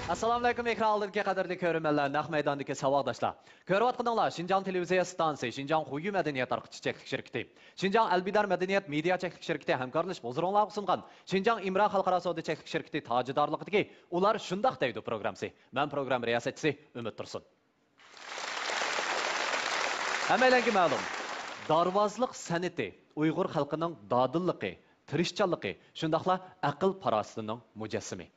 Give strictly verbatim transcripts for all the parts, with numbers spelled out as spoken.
ئەسسالامۇئەلەيكۇم، ئېكران ئالدىدىكى قەدىرلىك كۆرۈرمەنلەر، نەق مەيداندىكى ساۋاقداشلار. كۆرۈۋاتقىنىڭلار شىنجاڭ تېلېۋىزىيە ئىستانسىسى، شىنجاڭ خۇييۇ مەدەنىيەت تارقىتىش چەكلىك شىركىتى، شىنجاڭ ئەلبىدار مەدەنىيەت مېدىيا چەكلىك شىركىتى ھەمكارلىشىپ ھۇزۇرۇڭلارغا سۇنغان شىنجاڭ ئىمرا خەلقئارا سودا چەكلىك شىركىتى تاجىدارلىقىدىكى ئۇلار شۇنداق دەيدۇ پروگراممىسى. مەن پروگرامما رىياسەتچىسى ئۈمىد تۇرسۇن. ھەممەيلەنگە مەلۇم، دارۋازلىق سەنئىتى ئۇيغۇر خەلقىنىڭ دادىللىقى، تىرىشچانلىقى، شۇنداقلا ئەقىل-پاراسىتىنىڭ مۇجەسسىمى.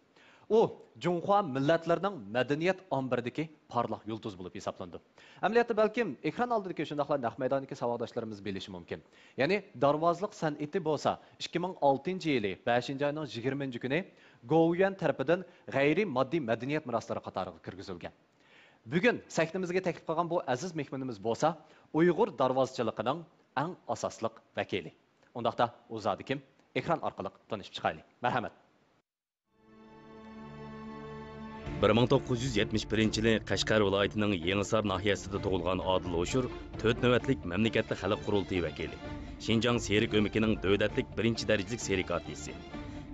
ئۇ جۇڭخۇا مىللەتلىرىنىڭ مەدەنىيەت ئامبىرىدىكى پارلاق يۇلتۇز بولۇپ ھېسابلىنىدۇ. ئەمەلىيەتتە بەلكىم ئېكران ئالدىدىكى شۇنداقلا نەق مەيداندىكى ساۋاقداشلىرىمىز بىلىشى مۇمكىن. يەنى دارۋازلىق سەنئىتى بولسا ئىككى مىڭ ئالتىنچى يىلى بەشىنچى ئاينىڭ يىگىرمىنچى كۈنى گوۋۇيۈەن تەرىپىدىن غەيرىي ماددىي مەدەنىيەت مىراسلىرى قاتارىغا كىرگۈزۈلگەن. بۈگۈن سەھنىمىزگە تەكلىپ قىلغان بۇ ئەزىز مېھمىنىمىز بولسا ئۇيغۇر دارۋازچىلىقىنىڭ ئەڭ ئاساسلىق ۋەكىلى. ئۇنداقتا ئۇ زادى كىم؟ ئېكران ئارقىلىق تونۇشۇپ چىقايلى. مەرھەمەت. بىر مىڭ توققۇز يۈز يەتمىش بىرىنچى يىلى قەشقەر ۋىلايىتىنىڭ يېڭىسار ناھىيەسىدە تۇغۇلغان ئادىل ھوشۇر تۆت نۆۋەتلىك مەملىكەتلىك خەلق قۇرۇلتىيى ۋەكىلى، شىنجاڭ سېرك ئۆمىكىنىڭ دۆلەتلىك بىرىنچى دەرىجىلىك سېرك ئارتىسى،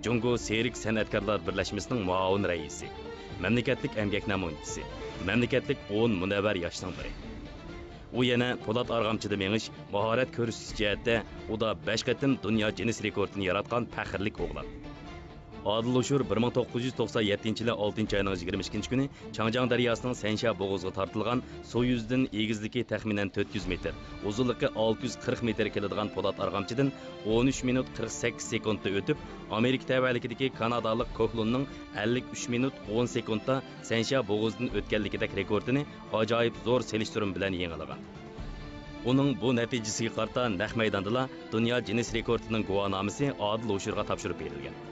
جۇڭگو سېرك سەنئەتكارلار بىرلەشمىسىنىڭ مۇئاۋىن رەئىسى، مەملىكەتلىك ئەمگەك نەمۇنىچىسى، مەملىكەتلىك ئون مۇنەۋۋەر ياشنىڭ بىرى. ئۇ يەنە پولات ئارغامچىدا مېڭىش، ماھارەت كۆرسىتىش جەھەتتە ئۇدا بەش قېتىم دۇنيا جىننېس رېكورتىنى ياراتقان پەخىرلىك ئوغلان. ئادىل ھوشۇر بىر مىڭ توققۇز يۈز توقسان يەتتىنچى يىلى ئالتىنچى ئاينىڭ يىگىرمە ئىككىنچى كۈنى چاڭجياڭ دەرياسىنىڭ سەنشيا بوغۇزىغا تارتىلغان سۇ يۈزىدىن ئېگىزلىكى تەخمىنەن تۆت يۈز مېتىر، ئۇزۇنلۇقى ئالتە يۈز قىرىق مېتىر كېلىدىغان پولات ئارغامچىدىن ئون ئۈچ مىنۇت قىرىق سەككىز سېكۇنتتا ئۆتۈپ، ئامېرىكا تەۋەلىكىدىكى كانادالىق كوھلۇننىڭ ئەللىك ئۈچ مىنۇت ئون سېكۇنتتا سەنشيا بوغۇزىدىن ئۆتكەنلىكىدەك رېكورتىنى ئاجايىپ زور سېلىشتۇرما بىلەن يېڭىلىغان. ئۇنىڭ بۇ نەتىجىسىگە قارىتا نەق مەيداندىلا دۇنيا جىننېس رېكورتىنىڭ گۇۋاھنامىسى ئادىل ھوشۇرغا تاپشۇرۇپ بېرىلگەن.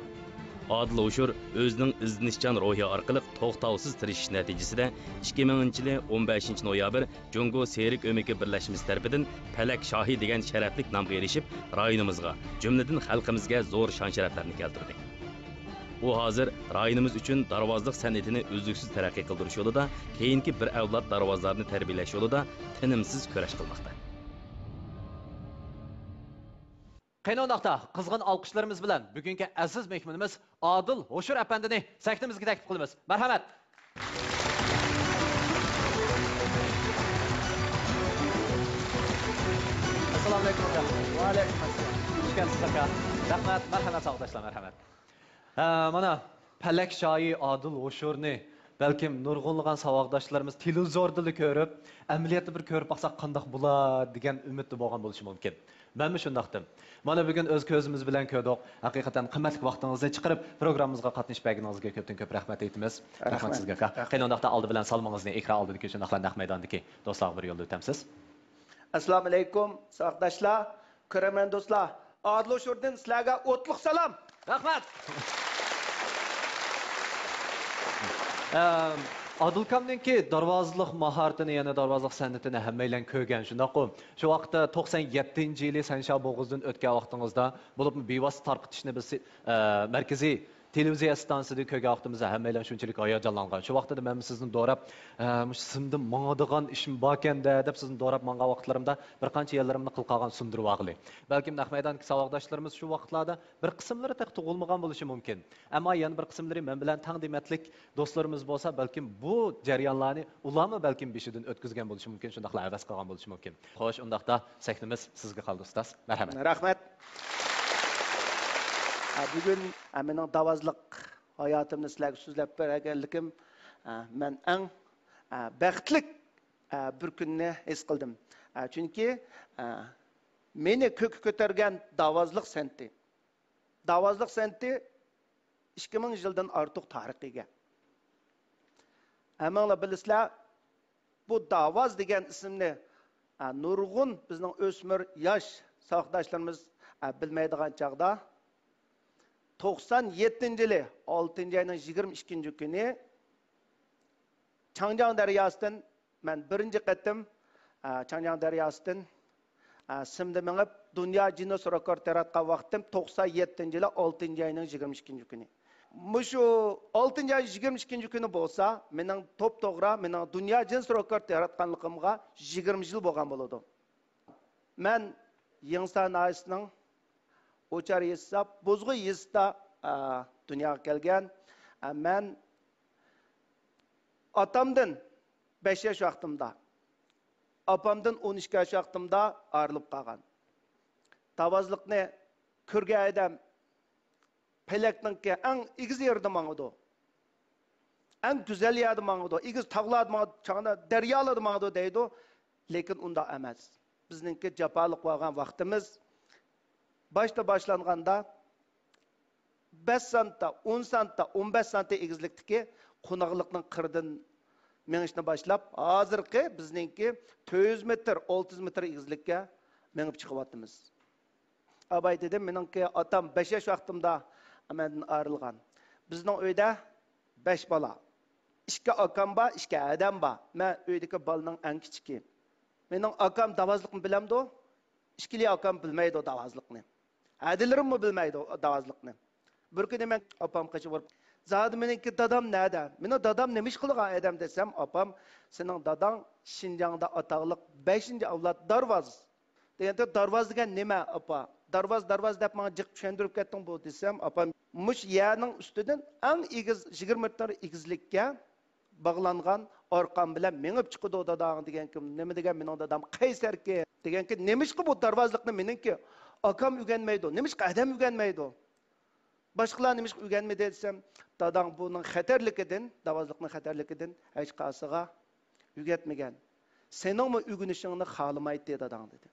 ئادىل ھوشۇر ئۆزىنىڭ ئىزدىنىشچان روھى ئارقىلىق توختاۋسىز تىرىشىش نەتىجىسىدە ئىككى مىڭىنچى يىلى ئون بەشىنچى نويابىر جۇڭگو سېرك ئۆمىكى بىرلەشمىسى تەرىپىدىن پەلەك شاھى دېگەن شەرەپلىك نامغا ئېرىشىپ، رايونىمىزغا، جۈملىدىن خەلقىمىزگە زور شان-شەرەپلەرنى كەلتۈردى. ئۇ ھازىر رايونىمىز ئۈچۈن دارۋازلىق سەنئىتىنى ئۈزلۈكسىز تەرەققىي قىلدۇرۇش يولىدا، كېيىنكى بىر ئەۋلاد دارۋازلارنى تەربىيەلەش يولىدا تىنىمسىز كۈرەش قىلماقتا. قېنى ئۇنداقتا، قىزغىن ئالقىشلىرىمىز بىلەن بۈگۈنكى ئەزىز مېھمىنىمىز ئادىل ھوشۇر ئەپەندىنى سەھنىمىزگە تەكلىپ قىلىمىز. مەرھەمەت! ئەسسالامۇئەلەيكۇم، ئاكا. ۋەئەلەيكۇم ئەسسالام. خۇش كەلسىز، ئاكا. رەھمەت، مەرھەمەت، ساۋاقداشلار، مەرھەمەت. ھە، مانا، پەلەك شاھى ئادىل ھوشۇرنى بەلكىم نۇرغۇنلىغان ساۋاقداشلىرىمىز تېلېۋىزوردىلا كۆرۈپ، ئەمەلىيەتتە بىر كۆرۈپ باقساق قانداق بولا دېگەن ئۈمىدتە بولغان بولۇشى مۇمكىن. مەنمۇ شۇنداقتىم. مانا بۈگۈن ئۆز كۆزىمىز بىلەن كۆردۇق. ھەقىقەتەن قىممەتلىك ۋاقتىڭىزنى چىقىرىپ، پروگراممىمىزغا قاتنىشىپ بەرگىنىڭىزگە كۆپتىن كۆپ رەھمەت ئېيتىمىز. رەھمەت رەھمەت. سىزگە، ئاكا. قېنى ئۇنداقتا ئالدى بىلەن سالىمىڭىزنى ئېكران ئالدىدىكى شۇنداقلا نەق مەيداندىكى دوستلارغا بىر يوللىۋېتەمسىز. ئەسسالامۇئەلەيكۇم، ساۋاقداشلار. كۆرەرمەن دوستلار، ئادىل ھوشۇردىن سىلەرگە ئوتلۇق سالام. رەھمەت. ئەم، ئادىلكامنىڭكى دارۋازىلىق ماھارىتىنى، يەنى دارۋازىلىق سەنئىتىنى ھەممەيلەن كۆرگەن، شۇنداققۇ؟ شۇ ۋاقىتتا توقسان يەتتىنچى يىلى سەنشيا بوغۇزىدىن ئۆتكەن ۋاقتىڭىزدا، بولۇپمۇ بىۋاسىتە تارقىتىشنى بىز، ئە، مەركىزىي تېلېۋىزىيە ئىستانسىسىدا كۆرگەن ۋاقتىمىزدا ھەممەيلەن شۇنچىلىك ھاياجانلانغان. شۇ ۋاقتىدا مەنمۇ سىزنى دوراپ، ئە، مۇشۇ سىمدا ماڭىدىغان ئىشمۇ باركەن-دە، دەپ سىزنى دوراپ ماڭغان ۋاقىتلىرىمدا بىر قانچە يەرلىرىمنى قىلقاغان سۇندۇرۇۋالغىلى. بەلكىم نەق مەيداندىكى ساۋاقداشلىرىمىز شۇ ۋاقىتلاردا بىر قىسىملىرى تېخى تۇغۇلمىغان بولۇشى مۇمكىن. ئەمما يەنە بىر قىسىملىرى مەن بىلەن تەڭ دېمەتلىك دوستلىرىمىز بولسا، بەلكىم بۇ جەريانلارنى ئۇلارمۇ بەلكىم بېشىدىن ئۆتكۈزگەن بولۇشى مۇمكىن، شۇنداقلا ھەۋەس قىلغان بولۇشى مۇمكىن. خوش، ئۇنداقتا سەھنىمىز سىزگە قالدى، ئۇستاز. مەرھەمەت. رەھمەت. ئە، بۈگۈن، ئە، مېنىڭ دارۋازلىق ھاياتىمنى سىلەرگە سۆزلەپ بەرگەنلىكىم، ئە، مەن ئەڭ، ئە، بەختلىك، ئە، بىر كۈننى ھېس قىلدىم. ئە، چۈنكى، ئە، مېنى كۆككە كۆتۈرگەن دارۋازلىق سەنئىتى. دارۋازلىق سەنئىتى ئىككى مىڭ يىلدىن ئارتۇق تارىخقا ئىگە. ھەممىڭلار بىلىسىلەر، بۇ دارۋاز دېگەن ئىسىمنى، ئە، نۇرغۇن بىزنىڭ ئۆسمۈر ياش ساۋاقداشلىرىمىز، ئە، بىلمەيدىغان چاغدا، توقسان يەتتىنچى يىلى ئالتىنچى ئاينىڭ يىگىرمە ئىككىنچى كۈنى چاڭجياڭ دەرياسىدىن مەن بىرىنچى قېتىم، ئە، چاڭجياڭ دەرياسىدىن، ئە، سىمدا مېڭىپ، دۇنيا جىننېس رېكورت ياراتقان ۋاقتىم توقسان يەتتىنچى يىلى ئالتىنچى ئاينىڭ يىگىرمە ئىككىنچى كۈنى. مۇشۇ ئالتىنچى ئاي يىگىرمە ئىككىنچى كۈنى بولسا، مېنىڭ توپتوغرا، مېنىڭ دۇنيا جىننېس رېكورت ياراتقانلىقىمغا يىگىرمە يىل بولغان بولىدۇ. مەن يېڭىسار ناھىيەسىنىڭ ئوچار يېزىسى، بوزغۇي يېزىسىدا، ئە، دۇنياغا كەلگەن. ئە، مەن ئاتامدىن بەش ياش ۋاقتىمدا، ئاپامدىن ئون ئىككى ياش ۋاقتىمدا ئايرىلىپ قالغان. داۋازلىقنى كۆرگەن ئادەم پەلەكنىڭكى ئەڭ ئېگىز يېرىدە ماڭىدۇ. ئەڭ گۈزەل يەردە ماڭىدۇ. ئېگىز تاغلاردا ماڭىدۇ، چاڭدا دەريالاردا ماڭىدۇ دەيدۇ. لېكىن ئۇنداق ئەمەس. بىزنىڭكى جاپالىق بولغان ۋاقتىمىز باشتا باشلانغاندا بەش سانتا، ئون سانتا، ئون بەش سانتا ئېگىزلىكتىكى قوناقلىقنىڭ قىرىدىن مېڭىشنى باشلاپ، ھازىرقى بىزنىڭكى تۆت يۈز مېتىر، ئالتە يۈز مېتىر ئېگىزلىككە مېڭىپ چىقىۋاتىمىز. ئاباي دېدىم، مېنىڭكى ئاتام بەش ياش ۋاقتىمدا مەندىن ئايرىلغان. بىزنىڭ ئۆيدە بەش بالا. ئىككى ئاكام بار، ئىككى ھەدەم بار. مەن ئۆيدىكى بالىنىڭ ئەڭ كىچىكى. مېنىڭ ئاكام داۋازلىقنى بىلەمدۇ؟ ئىككىلى ئاكام بىلمەيدۇ داۋازلىقنى. ھەدىلىرىممۇ بىلمەيدۇ داۋازلىقنى. بىر كۈنى مەن ئاپام قېچىپ بېرىپ، زادى مېنىڭكى دادام نەدە؟ مېنىڭ دادام نېمە ئىش قىلغان ئادەم دېسەم، ئاپام، سېنىڭ داداڭ شىنجاڭدا ئاتاقلىق بەشىنچى ئەۋلاد دارۋاز. دېگەندە، دارۋاز دېگەن نېمە، ئاپا؟ دارۋاز، دارۋاز دەپ ماڭا جىق چۈشەندۈرۈپ كەتتىڭ بۇ، دېسەم، ئاپام، مۇشۇ يەرنىڭ ئۈستىدىن ئەڭ ئېگىز، يىگىرمە مېتىر ئېگىزلىككە باغلانغان ئارقان بىلەن مېڭىپ چىقىدۇ داداڭ دېگەنكىن، نېمە دېگەن مېنىڭ دادام قەيسەركەن دېگەنكىن، نېمىشقا بۇ دارۋازلىقنى مېنىڭكى ئاكام ئۆگەنمەيدۇ؟ نېمىشقا ھەدەم ئۆگەنمەيدۇ؟ باشقىلار نېمىشقا ئۆگەنمىدى دېسەم، داداڭ بۇنىڭ خەتەرلىكىدىن، داۋازلىقنىڭ خەتەرلىكىدىن ھېچقايسىغا ئۆگەتمىگەن. سېنىڭمۇ ئۆگىنىشىڭنى خالىمايتتى داداڭ، دېدى.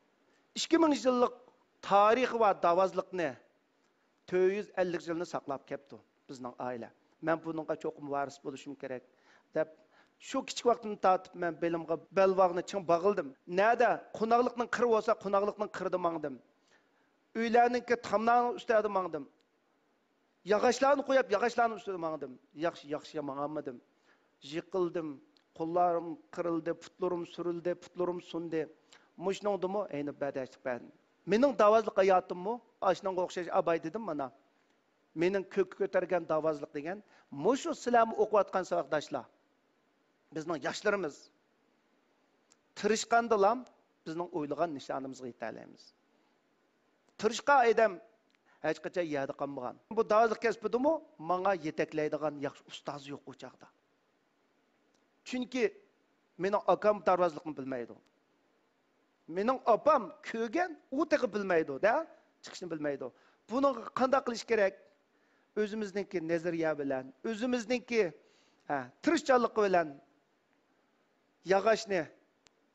ئىككى مىڭ يىللىق تارىخى بار داۋازلىقنى تۆت يۈز ئەللىك يىلنى ساقلاپ كەپتۇ بىزنىڭ ئائىلە. مەن بۇنىڭغا چوقۇم ۋارىس بولۇشۇم كېرەك، دەپ، شۇ كىچىك ۋاقتىمدىن تارتىپ مەن بېلىمغا بەلباغنى چىڭ باغلىدىم. نەدە قوناقلىقنىڭ قىرى بولسا، قوناقلىقنىڭ قىرىدا ماڭدىم. ئۆيلەرنىڭكى تاملارنىڭ ئۈستىدە ماڭدىم. ياغاچلارنى قويۇپ، ياغاچلارنىڭ ئۈستىدە ماڭدىم. ياخشى، ياخشى ماڭالمىدىم. يىقىلدىم. قوللارم قىرىلدى، پۇتلىرىم سۈرۈلدى، پۇتلىرىم سۇندى. مۇشۇنىڭدىمۇ ئەينى بەرداشلىق بەردىم. مېنىڭ داۋازلىق ھاياتىممۇ ئاشۇنىڭغا ئوخشاش ئاباي دېدىم مانا. مېنىڭ كۆككە كۆتەرگەن داۋازلىق دېگەن مۇشۇ سىلەرمۇ ئوقۇۋاتقان ساۋاقداشلار. بىزنىڭ ياشلىرىمىز تىرىشقاندىلا بىزنىڭ ئويلىغان نىشانىمىزغا يېتەلەيمىز. تىرىشقان ئادەم ھەرقاچان يەردە قالمىغان. بۇ داۋازلىق كەسپىدىمۇ ماڭا يېتەكلەيدىغان ياخشى ئۇستاز يوق ئۇ چاغدا. چۈنكى مېنىڭ ئاكام داۋازلىقنى بىلمەيدۇ. مېنىڭ ئاپام كۆرگەن، ئۇ تېخى بىلمەيدۇ-دە، چىقىشنى بىلمەيدۇ. بۇنىڭغا قانداق قىلىش كېرەك؟ ئۆزىمىزنىڭكى نەزەرىيە بىلەن، ئۆزىمىزنىڭكى، ھە، تىرىشچانلىقى بىلەن ياغاچنى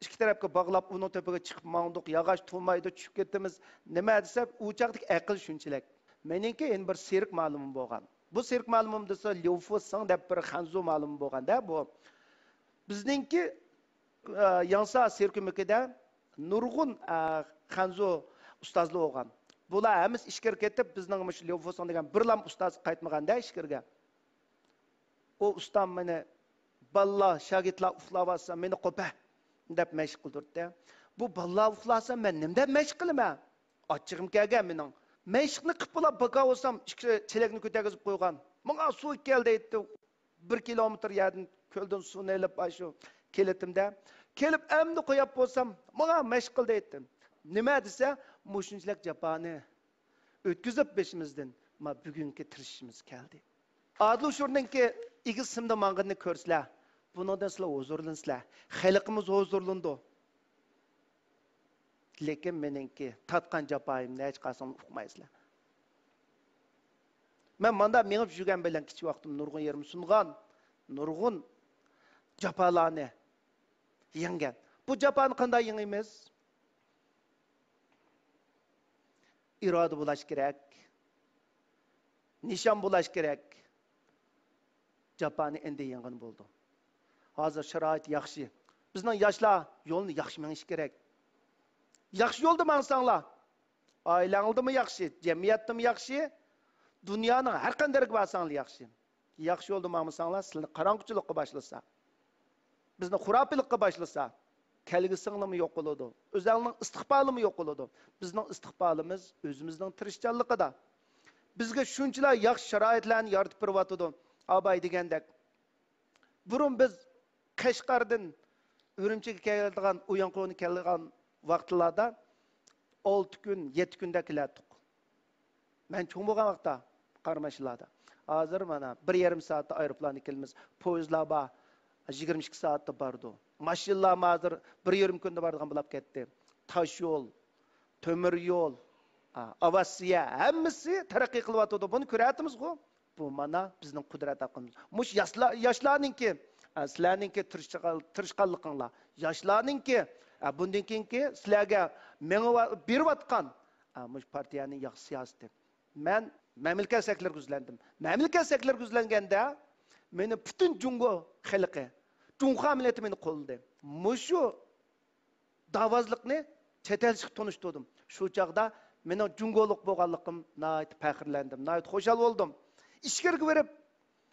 ئىككى تەرەپكە باغلاپ، ئۇنىڭ تۆپىگە چىقىپ ماڭدۇق. ياغاچ تۇرمايدۇ، چۈشۈپ كېتىمىز. نېمە دېسە، ئۇ چاغدىكى ئەقىل شۇنچىلىك. مېنىڭكى يەنە بىر سېرك مۇئەللىمىم بولغان. بۇ سېرك مۇئەللىمىم دېسە، ليۇ فۇسىڭ دەپ بىر خەنزۇ مۇئەللىمى بولغان-دە بۇ. بىزنىڭكى، ئە، ياڭسا سېرك كۆمىكىدە نۇرغۇن، ئە، خەنزۇ ئۇستازلار بولغان. بۇلار ھەممىسى ئىچكىرى كېتىپ، بىزنىڭ مۇشۇ ليۇ فۇسىڭ دېگەن بىرلام ئۇستاز قايتمىغان-دە ئىچكىرىگە. ئۇ ئۇستام مېنى، بالىلار، شاگىرتلار ئۇخلاۋاتسا، مېنى قوپە دەپ مەشىق قىلدۇرتتى. بۇ بالىلار ئۇخلاسا، مەن نېمە دەپ مەشىق قىلىمەن؟ ئاچچىقىم كەلگەن مېنىڭ. مەشىقنى قىلىپ بولا، باكا بولسام، ئىككى چېلەكنى كۆتەرگۈزۈپ قويغان. ماڭا سۇ ئەكەل دەيتتى. بىر كىلومېتىر يەردىن، كۆلدىن سۇنى ئېلىپ، ئاشۇ كېلىتىمدە. كېلىپ ئەمدى قوياپ بولسام، ماڭا مەشىق قىل دەيتتى. نېمە دېسە، مۇشۇنچىلىك جاپانى ئۆتكۈزۈپ بېشىمىزدىن، ما بۈگۈنكى تىرىشىشىمىز كەلدى. ئادىل ئۇچۇرنىڭكى ئېگىز سىمدا ماڭغىنىنى كۆرسىلەر، بۇنىڭدىن سىلەر ھۇزۇرلىنىسىلەر. خەلقىمىز ھۇزۇرلىنىدۇ. لېكىن مېنىڭكى تارتقان جاپايىمنى ھېچقايسىڭلار ئۇقمايسىلەر. مەن ماندا مېڭىپ يۈرگەن بىلەن كىچىك ۋاقتىم نۇرغۇن يېرىم سۇنغان، نۇرغۇن جاپالارنى يەڭگەن. بۇ جاپانى قانداق يېڭىمىز؟ ئىرادە بولاش كېرەك، نىشان بولاش كېرەك. جاپانى ئەمدى يەڭگىلى بولدى. ھازىر شارائىت ياخشى. بىزنىڭ ياشلار يولنى ياخشى مېڭىشى كېرەك. ياخشى يولدا ماڭساڭلار، ئائىلەڭلىدىمۇ ياخشى، جەمئىيەتتىمۇ ياخشى، دۇنيانىڭ ھەر قانداق يېرىگە بارساڭلار ياخشى. ياخشى يولدا ماڭمىساڭلار، سىلەرنى قاراڭغۇچىلىققا باشلىسا، بىزنى خۇراپىلىققا باشلىسا، كەلگۈسىڭلارمۇ يوق بولىدۇ. ئۆزەڭنىڭ ئىستىقبالىمۇ يوق بولىدۇ. بىزنىڭ ئىستىقبالىمىز ئۆزىمىزنىڭ تىرىشچانلىقىدا. بىزگە شۇنچىلا ياخشى شارائىتلارنى يارىتىپ بېرىۋاتىدۇ. ئاباي دېگەندەك، بۇرۇن بىز قەشقەردىن ئۈرۈمچىگە كېلىدىغان، ئۇيەنخۇنى كېلىدىغان ۋاقىتلاردا ئالتە كۈن، يەتتە كۈندە كېلەتتۇق. مەن چوڭ بولغان ۋاقىتتا قاراماشلاردا. ھازىر مانا بىر يېرىم سائەتتە ئايروپىلاندا كېلىمىز. پويىزلار بار، يىگىرمە ئىككى سائەتتە بارىدۇ. ماشىنىلارمۇ ھازىر بىر يېرىم كۈندە بارىدىغان بولۇپ كەتتى. تاش يول، تۆمۈر يول، ئا، ئاۋىئاتسىيە، ھەممىسى تەرەققىي قىلىۋاتىدۇ. بۇنى كۆرۈۋاتىمىزغۇ. بۇ مانا بىزنىڭ قۇدرەت ھەققىمىز. مۇشۇ ياشلار، ياشلارنىڭكى، ئا، سىلەرنىڭكى تىرىشچان-، تىرىشقانلىقىڭلار. ياشلارنىڭكى، ئا، بۇندىن كېيىنكى سىلەرگە مېڭىۋا-، بېرىۋاتقان، ئا، مۇشۇ پارتىيەنىڭ ياخشى سىياسىتى. مەن مەملىكەت سەكلىرىگە يۈزلەندىم. مەملىكەت سەكلىرىگە يۈزلەنگەندە، مېنى پۈتۈن جۇڭگو خەلقى، جۇڭخۇا مىللىتى مېنى قوللىدى. مۇشۇ داۋازلىقنى چەت ئەلچىگە تونۇشتۇردۇم. شۇ چاغدا مېنىڭ جۇڭگولۇق بولغانلىقىم ناھايىتى پەخىرلەندىم، ناھايىتى خۇشال بولدۇم. ئىچكىرىگە بېرىپ،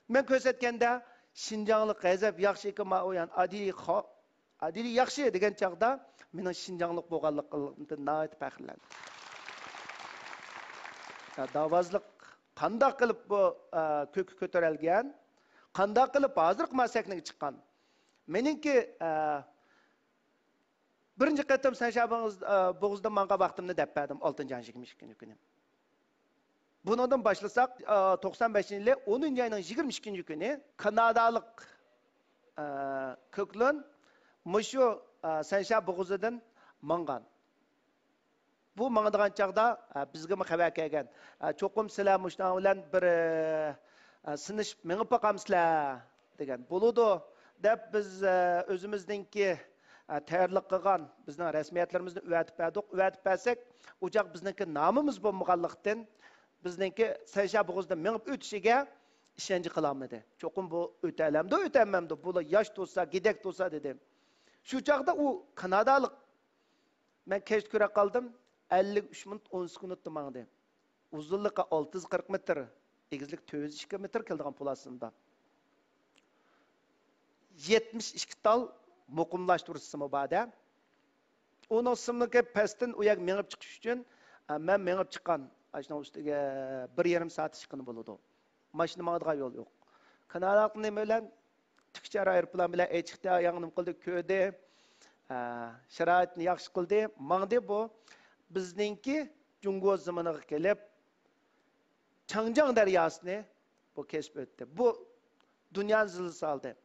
مەن كۆرسەتكەندە، شىنجاڭلىق غەزەپ ياخشى ئىكەن، ماۋۇ يەنى ئادىلى خا-، ئادىلى ياخشى دېگەن چاغدا مېنىڭ شىنجاڭلىق بولغانلىقىمدىن ناھايىتى پەخىرلەندىم. داۋازلىق قانداق قىلىپ بۇ، ئە، كۆككە كۆتۈرۈلگەن؟ قانداق قىلىپ ھازىرقى ما سەھنىگە چىققان؟ مېنىڭكى، ئە، بىرىنچى قېتىم سەنشيا بوغۇز-، ئە، بوغۇزىدا ماڭغان ۋاقتىمنى دەپ بەردىم، ئالتىنچى ئاينىڭ يىگىرمە ئىككىنچى كۈنى. بۇنىڭدىن باشلىساق، ئە، توقسان بەشىنچى يىلى ئونىنچى ئاينىڭ يىگىرمە ئىككىنچى كۈنى كانادالىق، ئە، كۆكلۈن مۇشۇ، ئە، سەنشيا بوغۇزىدىن ماڭغان. بۇ ماڭىدىغان چاغدا، ئە، بىزگىمۇ خەۋەر كەلگەن. ئە، چوقۇم سىلەر مۇشۇنىڭ بىلەن بىر، ئە، سىنىشىپ مېڭىپ باقامسىلەر؟ دېگەن. بولىدۇ، دەپ بىز، ئە، ئۆزىمىزنىڭكى، ئە، تەييارلىق قىلغان بىزنىڭ رەسمىيەتلىرىمىزنى ئەۋەتىپ بەردۇق. ئەۋەتىپ بەرسەك، ئۇ چاغ بىزنىڭكى نامىمىز بولمىغانلىقتىن، بىزنىڭكى سەنشيا بوغۇزىدا مېڭىپ ئۆتۈشىگە ئىشەنچ قىلالمىدى. چوقۇم بۇ ئۆتەلەمدۇ، ئۆتەلمەمدۇ؟ بۇلا ياش تۇرسا، گىدەك تۇرسا، دېدى. شۇ چاغدا ئۇ كانادالىق، مەن كەچتە كۆرۈپ قالدىم، ئەللىك ئۈچ مىنۇت ئون سېكۇنتتا ماڭدى. ئۇزۇنلۇقى ئالتە يۈز قىرىق مېتىر، ئېگىزلىك تۆت يۈز ئىككى مېتىر كېلىدىغان پولات سىمدا. يەتمىش ئىككى تال مۇقىملاشتۇرۇش سىمى بار-دە. ئۇنىڭ سىمنىڭكى پەستىن ئۇ يەرگە مېڭىپ چىقىش ئۈچۈن، ئە، مەن مېڭىپ چىققان، ئاشۇنىڭ ئۈستىگە بىر يېرىم سائەت ئىشقىنى بولىدۇ. ماشىنا ماڭىدىغان يول يوق. كانادالىق نېمە بىلەن؟ تىكىچار ئايروپىلان بىلەن ئېچىقتا ياڭنىم قىلدى، كۆردى. ئە، شارائىتنى ياخشى قىلدى، ماڭدى بۇ. بىزنىڭكى جۇڭگو زېمىنىغا كېلىپ، چاڭجياڭ دەرياسىنى بۇ كېسىپ ئۆتتى. بۇ دۇنيانى زىلزىلە سالدى.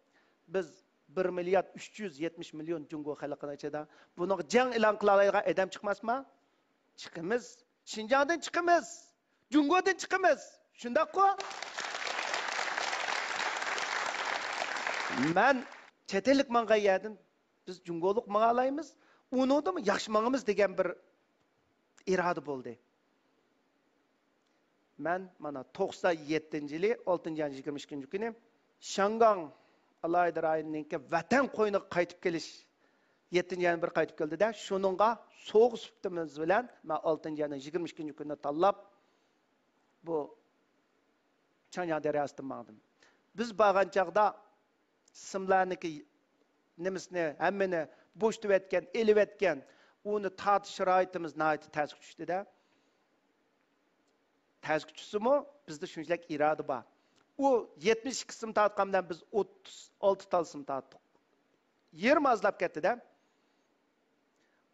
بىز بىر مىليارد ئۈچ يۈز يەتمىش مىليون جۇڭگو خەلقىنىڭ ئىچىدە بۇنىڭغا جەڭ ئېلان قىلالايدىغان ئادەم چىقماسما؟ چىقىمىز. شىنجاڭدىن چىقىمىز. جۇڭگودىن چىقىمىز. شۇنداققۇ؟ مەن چەت ئەللىك ماڭغان يەردىن بىز جۇڭگولۇق ماڭالايمىز، ئۇنىڭدىنمۇ ياخشى ماڭىمىز دېگەن بىر ئىرادە بولدى. مەن مانا توقسان يەتتىنچى يىلى ئالتىنچى ئاينىڭ يىگىرمە ئىككىنچى كۈنى شياڭگاڭ ئالاھىدە رايونىنىڭكى ۋەتەن قوينىغا قايتىپ كېلىش، يەتتىنچى ئاينىڭ بىر قايتىپ كەلدى-دە، شۇنىڭغا سوۋغا سۈپىتىمىز بىلەن مەن ئالتىنچى ئاينىڭ يىگىرمە ئىككىنچى كۈنىنى تاللاپ، بۇ چاڭجياڭ دەرياسىدىن ماڭدىم. بىز بارغان چاغدا سىملارنىڭكى نېمىسىنى، ھەممىنى بوشىتىۋەتكەن، ئېلىۋەتكەن، ئۇنى تارتىش شارائىتىمىز ناھايىتى تەسكە چۈشتى-دە. تەسكە چۈشسىمۇ، بىزدە شۇنچىلىك ئىرادە بار. ئۇ يەتمىش ئىككى سىم تارتقان بىلەن بىز ئوتتۇز ئالتە تال سىم تارتتۇق. يېرىم ئازلاپ كەتتى-دە.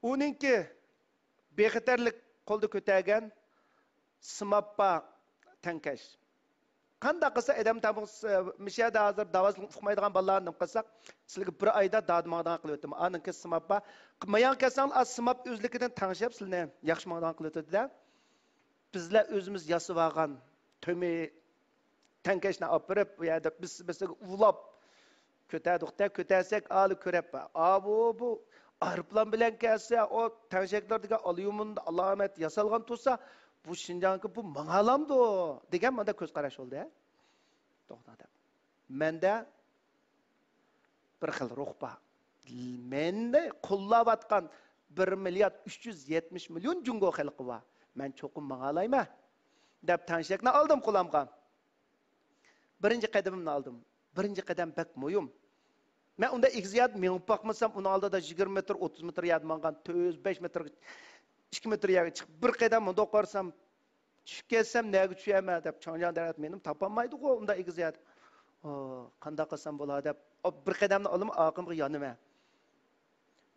ئۇنىڭكى بىخەتەرلىك قولدا كۆتەرگەن سىماپپا تەڭكەش. قانداق قىلسا ئادەم تامغىسى، مىشەدە ھازىر داۋاسىنى ئۇقمايدىغان بالىلارنى نېمە قىلساق، سىلىگە بىر ئايدا دادا ماڭىدىغان قىلىۋېتىم. ئانىڭكى سىماپپا، ماياڭ كەلسەڭلار، ئا، سىماپ ئۆزلۈكىدىن تەڭشەپ سىلىنى ياخشى ماڭىدىغان قىلىۋېتىدۇ-دە. بىزلەر ئۆزىمىز ياسىۋالغان تۆمۈر تەڭكەشنى ئاپىرىپ، بۇ يەردە بىس-، بىسىگە ئۇۋۇلاپ كۆتەردۇق-دە، كۆتەرسەك، ئالىي كۆرۈپ، ئاۋۇ، بۇ ئايروپىلان بىلەن كەلسە، ئۇ تەڭشەكلەر دېگەن ئاليۇمىندىن ئالامەت ياسالغان تۇرسا، بۇ شىنجاڭغا بۇ ماڭالامدۇ؟ دېگەن ماندا كۆز قاراش بولدى. توختا دەپ. مەندە بىر خىل روھ بار. مەننى قوللاۋاتقان بىر مىليارد ئۈچ يۈز يەتمىش مىليون جۇڭگو خەلقى بار. مەن چوقۇم ماڭالايمەن، دەپ تەڭشەكنى ئالدىم قولامغا. بىرىنچى قەدىمىمنى ئالدىم. بىرىنچى قەدەم بەك مۇھىم. مەن ئۇنداق ئېگىز يەردە مېڭىپ باقمىسام، ئۇنىڭ ئالدىدا يىگىرمە مېتىر، ئوتتۇز مېتىر يەردە ماڭغان، تۆت يۈز بەش مېتىر، ئىككى مېتىر يەرگە چىقىپ، بىر قەدەم مۇنداق بارسام، چۈشۈپ كەتسەم نەگە چۈشەمەن دەپ، چاڭجياڭ دەرياسى مېنىمۇ تاپالمايدىغۇ ئۇنداق ئېگىز يەردە. ئو، قانداق قىلسام بولا دەپ، ئو، بىر قەدەمنى ئالىمەن، ئارقامغا يانىمەن.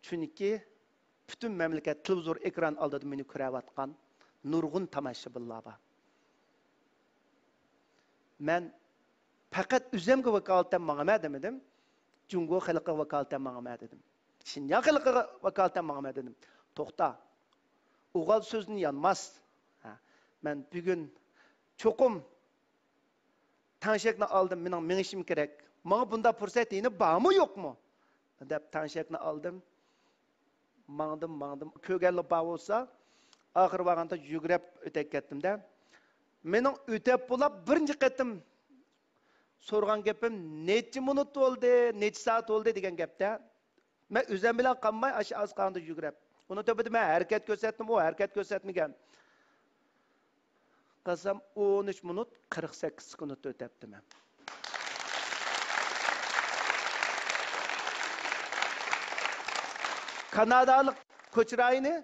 چۈنكى پۈتۈن مەملىكەت تېلېۋىزور ئېكران ئالدىدا مېنى كۆرۈۋاتقان نۇرغۇن تاماشىبىنلار بار. مەن پەقەت ئۆزۈمگە ۋاكالىتەن ماڭىمەن دېمىدىم. جۇڭگو خەلقىگە ۋاكالىتەن ماڭىمەن دېدىم. شىنجاڭ خەلقىگە ۋاكالىتەن ماڭىمەن دېدىم. توختا. ئوغال سۆزدىن يانماس. ھە، مەن بۈگۈن چوقۇم تەڭشەكنى ئالدىم، مېنىڭ مېڭىشىم كېرەك. ماڭا بۇنداق پۇرسەت يەنە بارمۇ، يوقمۇ؟ دەپ تەڭشەكنى ئالدىم. ماڭدىم، ماڭدىم. كۆرگەنلەر بار بولسا، ئاخىرى بارغاندا يۈگرەپ ئۆتەپ كەتتىم-دە. مېنىڭ ئۆتەپ بولاپ بىرىنچى قېتىم سورىغان گېپىم، «نەچچە مىنۇت بولدى، نەچچە سائەت بولدى؟» دېگەن گەپتە. مەن ئۆزۈم بىلەن قالماي، ئاشۇ ئاز قالغاندا يۈگرەپ. ئۇنىڭ تۆپىدە مەن ھەرىكەت كۆرسەتتىم، ئۇ ھەرىكەت كۆرسەتمىگەن. قارىسام، ئون ئۈچ مىنۇت، قىرىق سەككىز سېكۇنت ئۆتەپتىمەن. كانادالىق كوچراينى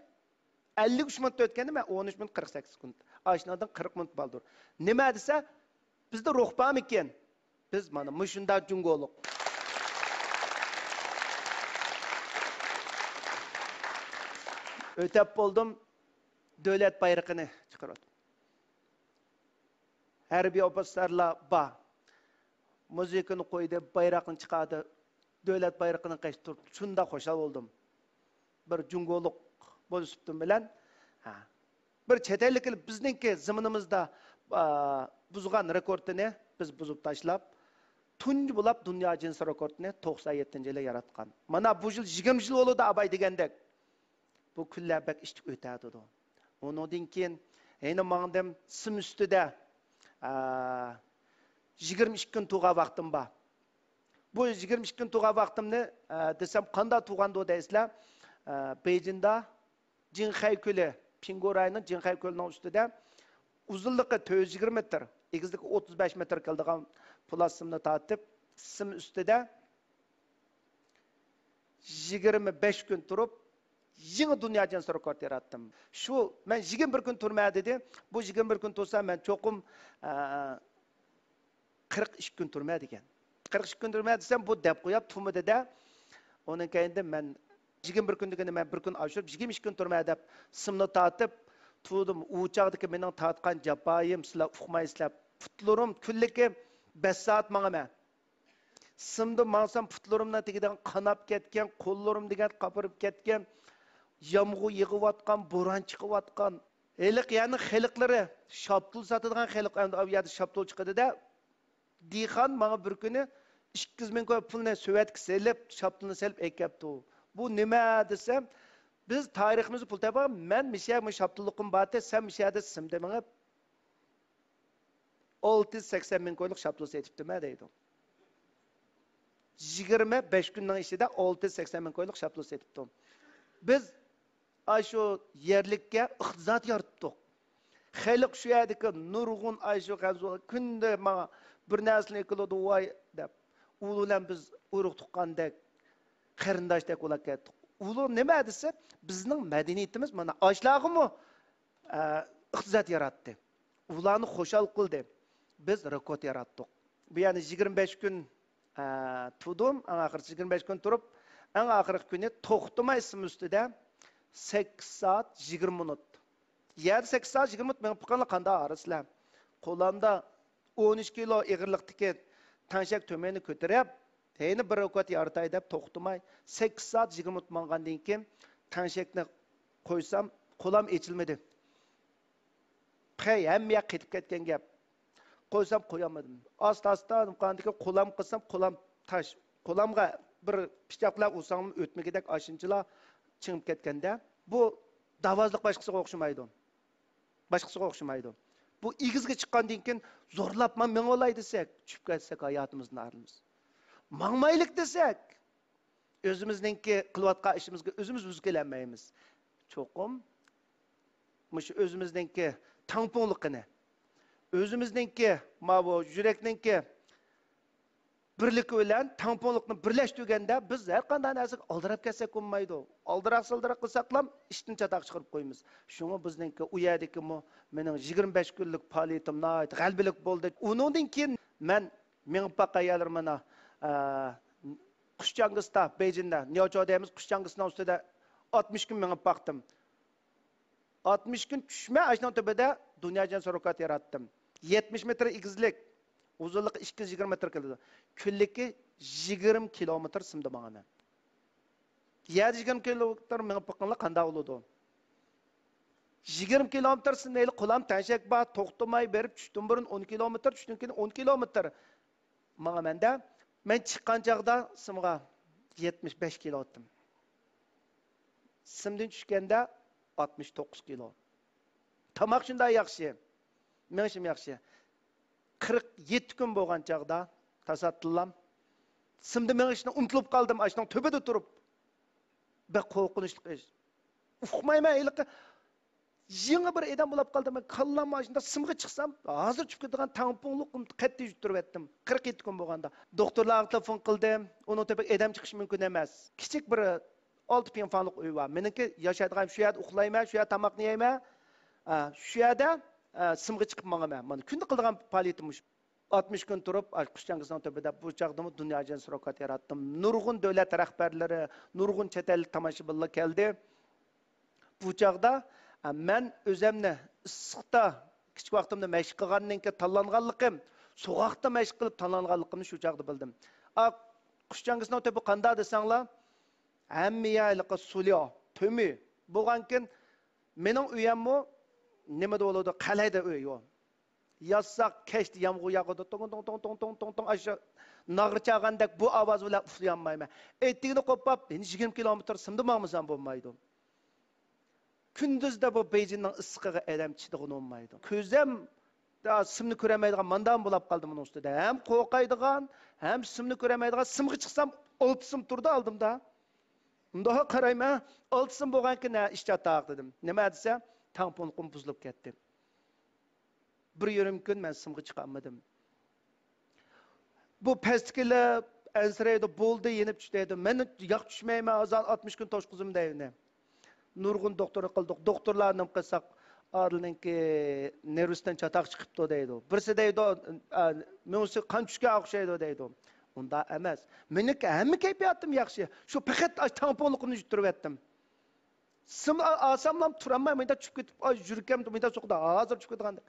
ئەللىك ئۈچ مىنۇت ئۆتكەندە، مەن ئون ئۈچ مىنۇت، قىرىق سەككىز سېكۇنت. ئاشۇنىڭدىن قىرىق مىنۇت بالدۇر. نېمە دېسە، بىزدە روھ بارمىكىن؟ بىز مانا مۇشۇنداق جۇڭگولۇق. ئۆتەپ بولدۇم، دۆلەت بايرىقىنى چىقىرىۋاتىمەن. ھەربىي ئوفىتسېرلار بار. مۇزىكىنى قويدى، بايراقنى چىقاردى. دۆلەت بايرىقىنى قېشىپ تۇرۇپ، شۇنداق خۇشال بولدۇم. بىر جۇڭگولۇق بولۇپ سۈپىتىم بىلەن، ھە، بىر چەت ئەللىك كېلىپ بىزنىڭكى زېمىنىمىزدا، ئا، بۇزغان رېكورتىنى بىز بۇزۇپ تاشلاپ، تۇنجى بولاپ دۇنيا جىنسى رېكورتىنى توقسان يەتتىنچى يىلى ياراتقان. مانا بۇ يىل يىگىرمە يىل بولىدۇ ئاباي دېگەندەك. بۇ كۈنلەر بەك ئىتتىك ئۆتەدىدۇ. ئۇنىڭدىن كېيىن يەنە ماڭدىم، سىم ئۈستىدە، ئا، يىگىرمە ئىككى كۈن تۇرغان ۋاقتىم بار. بۇ يىگىرمە ئىككى كۈن تۇرغان ۋاقتىمنى، ئە، دېسەم، قانداق تۇرغاندۇ دەيسىلەر؟ ئە، بېيجىڭدا جىڭخەي كۆلى، پىڭگو رايونىنىڭ جىڭخەي كۆلىنىڭ ئۈستىدە، ئۇزۇنلۇقى تۆت يۈز يىگىرمە مېتىر، ئېگىزلىكى ئوتتۇز بەش مېتىر كېلىدىغان پولات سىمنى تارتىپ، سىم ئۈستىدە يىگىرمە بەش كۈن تۇرۇپ، يېڭى دۇنيا جىنسى رېكورت ياراتتىم. شۇ، مەن يىگىرمە بىر كۈن تۇرىمەن دېدى. بۇ يىگىرمە بىر كۈن تۇرسا، مەن چوقۇم، ئە، قىرىق ئىككى كۈن تۇرىمەن دېگەن. قىرىق ئىككى كۈن تۇرىمەن دېسەم، بۇ دەپ قويۇپ تۇرمىدى-دە. ئۇنىڭ كەينىدىن مەن يىگىرمە بىر كۈن دېگىنى، مەن بىر كۈن ئاشۇرۇپ، يىگىرمە ئىككى كۈن تۇرىمەن دەپ، سىمنى تارتىپ تۇردۇم. ئۇ چاغدىكى مېنىڭ تارتقان جاپايىم سىلەر ئۇقمايسىلەر. پۇتلىرىم كۈنلۈكى بەش سائەت ماڭىمەن. سىمدا ماڭسام، پۇتلىرىمنىڭ تېگىدىن قاناپ كەتكەن، قوللىرىم دېگەن قاپىرىپ كەتكەن، يامغۇر يېغىۋاتقان، بوران چىقىۋاتقان. ھېلىقى يەرنىڭ خەلقلىرى، شاپتۇل ساتىدىغان خەلق، ئەمدى ئۇ يەردە شاپتۇل چىقىدۇ-دە. دېھقان ماڭا بىر كۈنى ئىككى يۈز مىڭ كوي پۇلنى سۆۋەتكە سېلىپ، شاپتۇلنى سېلىپ ئەكەپتۇ. بۇ نېمە دېسەم، بىز تارىخىمىزدا پۇل تېپىپ، مەن مىشە مۇ شاپتۇللۇقۇم بارتى، سەن مىشەدە سىمدە مېڭىپ، ئالتە يۈز سەكسەن مىڭ كويلۇق شاپتۇل سېتىپتىمەن دەيدۇ. يىگىرمە بەش كۈننىڭ ئىچىدە ئالتە يۈز سەكسەن مىڭ كويلۇق شاپتۇل سېتىپتۇ. بىز ئاشۇ يەرلىككە ئىقتىساد يارىتتۇق. خەلق شۇ يەردىكى نۇرغۇن ئاشۇ غەنزۇلار كۈندە ماڭا بىر نەرسىنى ئېكىلىدۇ ۋاي دەپ. ئۇلار بىلەن بىز ئۇرۇق تۇغقاندەك، قېرىنداشتەك بولاپ كەتتۇق. ئۇلار نېمە دېسە، بىزنىڭ مەدەنىيىتىمىز مانا ئاشۇلارغىمۇ ئە، ئىقتىساد ياراتتى. ئۇلارنى خۇشال قىلدى. بىز رېكورت ياراتتۇق. بۇ يەردە يىگىرمە بەش كۈن، ئە، تۇردۇم. ئەڭ ئاخىرىسى يىگىرمە بەش كۈن تۇرۇپ، ئەڭ ئاخىرقى كۈنى توختىماي سىم ئۈستىدە سەككىز سائەت يىگىرمە مىنۇت. يەردە سەككىز سائەت يىگىرمە مىنۇت مېڭىپ باققانلار قانداق ئارىسىلەر؟ قولامدا ئون ئۈچ كىلو ئېغىرلىقتىكى تەڭشەك تۈمەننى كۆتۈرۈپ، يەنە بىر رېكورت يارىتاي دەپ توختىماي، سەككىز سائەت يىگىرمە مىنۇت ماڭغاندىن كېيىن، تەڭشەكنى قويسام، قولام ئېچىلمىدى. پەي، ھەممە ياق قېتىپ كەتكەن گەپ. قويسام، قويالمىدىم. ئاستا-ئاستا قاندىكى قولام قىلسام، قولام تاش. قولامغا بىر پىچاق بىلەن ئۇرساڭمۇ ئۆتمىگۈدەك ئاشۇنچىلا چىڭىپ كەتكەندە، بۇ داۋازلىق باشقىسىغا ئوخشىمايدۇ. باشقىسىغا ئوخشىمايدۇ. بۇ ئېگىزگە چىققاندىن كېيىن زورلاپ ماڭ-، مېڭىۋالاي دېسەك، چۈشۈپ كەتسەك ھاياتىمىزدىن ئايرىلىمىز. ماڭمايلىق دېسەك، ئۆزىمىزنىڭكى قىلىۋاتقان ئىشىمىزغا ئۆزىمىز بۇز كېلەلمەيمىز. چوقۇم مۇشۇ ئۆزىمىزنىڭكى تەڭپۇڭلۇقىنى، ئۆزىمىزنىڭكى ماۋۇ يۈرەكنىڭكى بىرلىكى بىلەن تەڭپۇڭلۇقنى بىرلەشتۈرگەندە، بىز ھەر قانداق نەرسىگە ئالدىراپ كەتسەك بولمايدۇ. ئالدىراق-سالدىراق قىلساقلام ئىشتىن چاتاق چىقىرىپ قويىمىز. شۇڭا بىزنىڭكى ئۇ يەردىكىمۇ مېنىڭ يىگىرمە بەش كۈنلۈك پائالىيىتىم ناھايىتى غەلىبىلىك بولدى. ئۇنىڭدىن كېيىن مەن مېڭىپ باققان يەرلىرىم مانا، ئە، قۇشچاڭگىسىدا، بېيجىڭدا، نياچاۋ دەيمىز، قۇشچاڭگىسىنىڭ ئۈستىدە ئاتمىش كۈن مېڭىپ باقتىم. ئاتمىش كۈن چۈشمەي ئاشۇنىڭ تۈبىدە دۇنيا جىنسى رېكورت ياراتتىم. يەتمىش مېتىر ئېگىزلىك، ئۇزۇنلۇقى ئىككى يۈز يىگىرمە مېتىر كېلىدۇ. كۈنلۈكى يىگىرمە كىلومېتىر سىمدا ماڭىمەن. يەردە يىگىرمە كىلومېتىر مېڭىپ بېقىڭلار، قانداق بولىدۇ؟ يىگىرمە كىلومېتىر سىمدا ھېلى قولام تەڭشەك بار، توختىماي بېرىپ، چۈشتىن بۇرۇن ئون كىلومېتىر، چۈشتىن كېيىن ئون كىلومېتىر ماڭىمەن-دە. مەن چىققان چاغدا سىمغا يەتمىش بەش كىلو ئاتتىم. سىمدىن چۈشكەندە ئاتمىش توققۇز كىلو. تاماق شۇنداق ياخشى، مېڭىشىم ياخشى. قىرىق يەتتە كۈن بولغان چاغدا تاسادىپلا سىمدا مېڭىشنى ئۇنتۇلۇپ قالدىم، ئاشۇنىڭ تۈۋىدە تۇرۇپ. بەك قورقۇنچلۇق ئىش. ئۇقمايمەن ھېلىقى. يېڭى بىر ئادەم بولاپ قالدىم. مەن كاللام ئاشۇنداق سىمغا چىقسام، ھازىر چۈشۈپ كېتىدىغان تاڭپۇڭلۇق قەتئىي يۇتتۇرۇۋەتتىم. قىرىق يەتتە كۈن بولغاندا. دوختۇرلارغا تېلېفون قىلدىم. ئۇنىڭ تۆپىگە ئادەم چىقىشى مۇمكىن ئەمەس. كىچىك بىر ئالتە پىڭفاڭلىق ئۆي بار. مېنىڭكى ياشايدىغان شۇ يەردە ئۇخلايمەن، شۇ يەردە تاماقنى يەيمەن. ئا، شۇ يەردە، ئا، سىمغا چىقىپ ماڭىمەن. مانا كۈندە قىلىدىغان پائالىيىتىم مۇشۇ. ئاتمىش كۈن تۇرۇپ، ئاشۇ قۇشجانكىسىنىڭ تۆپىدە، بۇ چاغدىمۇ دۇنيا جەزىسى رېكورت ياراتتىم. نۇرغۇن دۆلەت رەھبەرلىرى، نۇرغۇن چەت ئەللىك تاماشىبىنلار كەلدى. بۇ چاغدا، ئا، مەن ئۆزەمنى ئىسسىقتا، كىچىك ۋاقتىمدا مەشىق قىلغاندىن كېيىن تاللانغانلىقىم، سوغۇقتا مەشىق قىلىپ تاللانغانلىقىمنى شۇ چاغدا بىلدىم. ئا، قۇشجانكىسىنىڭ تۆپى قانداق دېسەڭلار، ھەممە يەرلىكى سۇليا، تۆمۈر بولغانكىن، مېنىڭ ئۆيەممۇ نېمىدە بولىدۇ، قەلئەدە ئۆي يوق. ياتساق كەچتە يامغۇر ياغىدۇ، توڭ، توڭ، توڭ، توڭ، توڭ، توڭ، توڭ، ئاشۇ ناغرا چالغاندەك بۇ ئاۋاز بىلەن ئۇخلىيالمايمەن. ئەتىگىنى قوپاپ، يەنە يىگىرمە كىلومېتىر سىمدا ماڭمىسام بولمايدۇ. كۈندۈزدە بۇ بېيجىڭنىڭ ئىسسىقىغا ئادەم چىدىغىلى بولمايدۇ. كۆزۈم سىمنى كۆرەلمەيدىغان ماندام بولاپ قالدى بۇنىڭ ئۈستىدە. ھەم قورقايدىغان، ھەم سىمنى كۆرەلمەيدىغان. سىمغا چىقسام، ئالتە سىم تۇرىدۇ ئالدىمدا. مۇنداق قارايمەن، ئالتە سىم بولغانكىن، ھە، ئىش چاتاق دېدىم. نېمە دېسە، تاڭپۇڭلۇقۇم بۇزۇلۇپ كەتتى. بىر يېرىم كۈن مەن سىمغا چىقالمىدىم. بۇ پەستىكىلەر ئەنسىرەيدۇ، بولدى، يېنىپ چۈش دەيدۇ. مەن ياق چۈشمەيمەن، ھازىر ئاتمىش كۈن توشقۇزىمەن دەيدۇ. نۇرغۇن دوختۇرنى قىلدۇق. دوختۇرلار نېمە قىلساق، ئادىلنىڭكى نېرۋىسىدىن چاتاق چىقىپتۇ دەيدۇ. بىرسى دەيدۇ، ئا، مېڭىسى قان چۈشكەن ئوخشايدۇ دەيدۇ. ئۇنداق ئەمەس. مېنىڭكى ھەممە كەيپىياتىم ياخشى. شۇ پەقەت ئاشۇ تاڭپۇڭلۇقۇمنى يۇتتۇرۇۋەتتىم. سىم ئا-، ئالساملا تۇرالماي، مۇنداق چۈشۈپ كېتىپ، ئاي، يۈرىكىم مۇنداق سوقىدۇ، ھازىر چۈشۈپ كېتىدىغاندەك.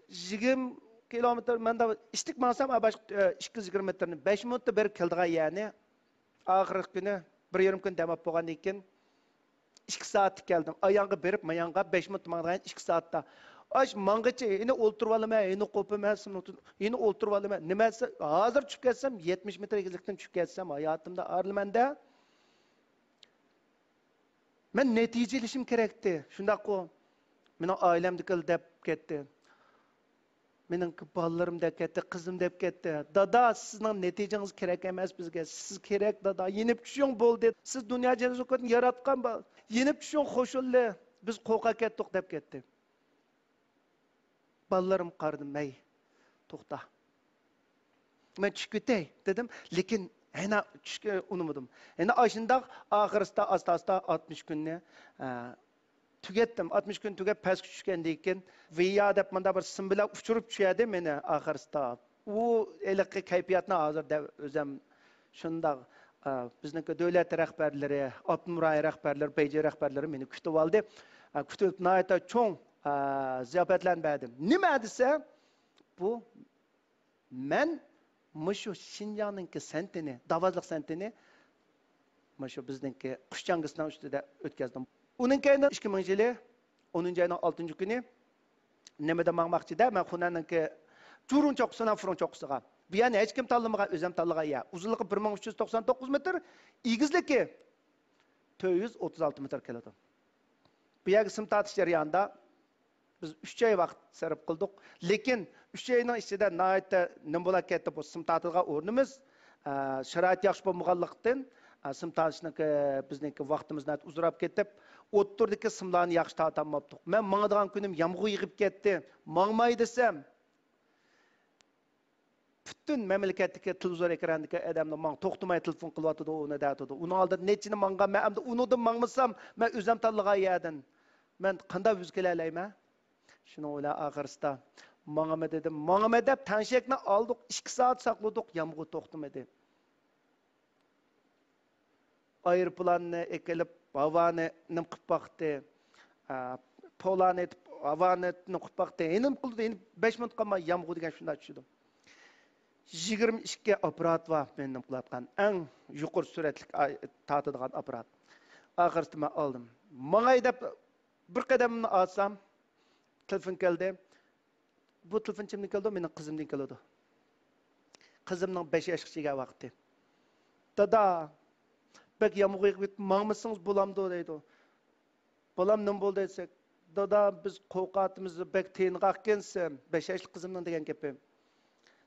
يىگىرمە كىلومېتىر مەن ئىتتىك ماڭسام، ئا، باشقا، ئە، ئىككى يۈز يىگىرمە مېتىرنى بەش مىنۇتتا بېرىپ كېلىدىغان يەرنى، ئاخىرقى كۈنى بىر يېرىم كۈن دەم ئاپ بولغاندىن كېيىن، ئىككى سائەتتە كەلدىم. ئاياغقا بېرىپ، ماياڭغا بەش مىنۇت ماڭىدىغان ئىككى سائەتتە. ئاش ماڭغىچە يەنە ئولتۇرۇۋالىمەن، يەنە قوپىمەن، يەنە ئولتۇرۇۋالىمەن. نېمە دېسە، ھازىر چۈشۈپ كەتسەم، يەتمىش مېتىر ئېگىزلىكتىن چۈشۈپ كەتسەم، ھاياتىمدا ئارىلىمەندە. مەن نەتىجە ئېلىشىم كېرەكتى. شۇنداققۇ؟ مېنىڭ ئائىلەمدىكىلەر دەپ كەتتى. مېنىڭ بالىلىرىم دەپ كەتتى، قىزىم دەپ كەتتى. دادا، سىزنىڭ نەتىجىڭىز كېرەك ئەمەس بىزگە. سىز كېرەك، دادا. يېنىپ چۈشۈڭ بولدى. سىز دۇنيا جەزىسىنى ياراتقان با-، يېنىپ چۈشۈڭ قوشۇلدى. بىز قورقا كەتتۇق دەپ كەتتى. بالىلىرىم قارىدىم، ھەي، توختا. مەن چۈشۈپ كېتەي دېدىم، لېكىن يەنە چۈشۈشكە ئۇنىمىدىم. يەنە ئاشۇنداق ئاخىرسىدا ئاستا-ئاستا ئاتمىش كۈننى، ئە، تۈگەتتىم. ئاتمىش كۈن تۈگەپ پەسكە چۈشكەندىن كېيىن، ۋىيا دەپ مۇنداق بىر سىم بىلەن ئۇچۇرۇپ چۈشەردى مېنى ئاخىرسىدا. ئۇ ھېلىقى كەيپىياتنى ھازىر دەپ ئۆزەم شۇنداق، ئە، بىزنىڭكى دۆلەت رەھبەرلىرى، ئاپتونوم رايون رەھبەرلىرى، بېيجىڭ رەھبەرلىرى مېنى كۈتۈۋالدى. ئە، كۈتۈپ ناھايىتى چوڭ، ئە، زىياپەتلەرنى بەردىم. نېمە دېسە، بۇ مەن مۇشۇ شىنجاڭنىڭكى سەنتىنى، داۋازلىق سەنتىنى مۇشۇ بىزنىڭكى قۇشجانكىسىنىڭ ئۈستىدە ئۆتكەزدىم. ئۇنىڭ كەينىدىن ئىككى مىڭىنچى يىلى ئونىنچى ئاينىڭ ئالتىنچى كۈنى نېمىدە ماڭماقچىدە، مەن خۇنەننىڭكى جۇرۇڭ چوققىسىدىن فۇرۇڭ چوققىسىغا. بۇ يەرنى ھېچكىم تاللىمىغان، ئۆزۈم تاللىغان يەر. ئۇزۇنلۇقى بىر مىڭ ئۈچ يۈز توقسان توققۇز مېتىر، ئېگىزلىكى تۆت يۈز ئوتتۇز ئالتە مېتىر كېلىدۇ. بۇ يەرگە سىم تارتىش جەريانىدا بىز ئۈچ ئاي ۋاقىت سەرپ قىلدۇق. لېكىن ئۈچ ئاينىڭ ئىچىدە ناھايىتى نېمە بولا كەتتى، بۇ سىم تارتىدىغان ئورنىمىز، ئە، شارائىت ياخشى بولمىغانلىقتىن، ئە، سىم تارتىشنىڭكى، بىزنىڭكى ۋاقتىمىز ناھايىتى ئۇزىراپ كېتىپ، ئوتتۇرىدىكى سىملارنى ياخشى تارتالماپتۇق. مەن ماڭىدىغان كۈنۈم يامغۇر يېغىپ كەتتى. ماڭماي دېسەم، پۈتۈن مەملىكەتتىكى تېلېۋىزور ئېكرانىدىكى ئادەملەر ماڭا توختىماي تېلېفون قىلىۋاتىدۇ، ئۇنى دەۋاتىدۇ. ئۇنىڭ ئالدىدا نەچچىنى ماڭغان، مەن ئەمدى ئۇنىڭدىن ماڭمىسام، مەن ئۆزۈم تاللىغان يەردىن مەن قانداق يۈز كېلەلەيمەن؟ شۇنىڭ بىلەن ئاخىرسىدا ماڭىمەن دېدىم. ماڭىمەن دەپ تەڭشەكنى ئالدۇق، ئىككى سائەت ساقلىدۇق، يامغۇر توختىمىدى. ئايروپىلاننى ئېكىلىپ، ھاۋانى نېمە قىلىپ باقتى. ئا، پولانى ئېتىپ، ھاۋانى نېمە قىلىپ باقتى. ھېنىم قىلدى، ھېنىم بەش مىنۇت قالماي يامغۇر دېگەن شۇنداق چۈشىدۇ. يىگىرمە ئىككى ئاپپارات بار مېنىڭ قىلىۋاتقان، ئەڭ يۇقىرى سۈرئەتلىك ئاي-، تارتىدىغان ئاپپارات. ئاخىرسىدا مەن ئالدىم. ماڭاي دەپ بىر قەدەمنى ئاتسام، تېلېفون كەلدى. بۇ تېلېفون كىمدىن كېلىدۇ؟ مېنىڭ قىزىمدىن كېلىدۇ. قىزىمنىڭ بەش ياشقا كىرگەن ۋاقتى. «دادا، بەك يامغۇر يېغىپ كېتىپ ماڭمىسىڭىز بولامدۇ؟» دەيدۇ. «بالام، نېمە بولدى؟» دېسەك، «دادا، بىز قورقاتىمىز، بەك تېنىغاقكەنسەن.» بەش ياشلىق قىزىمنىڭ دېگەن گېپى.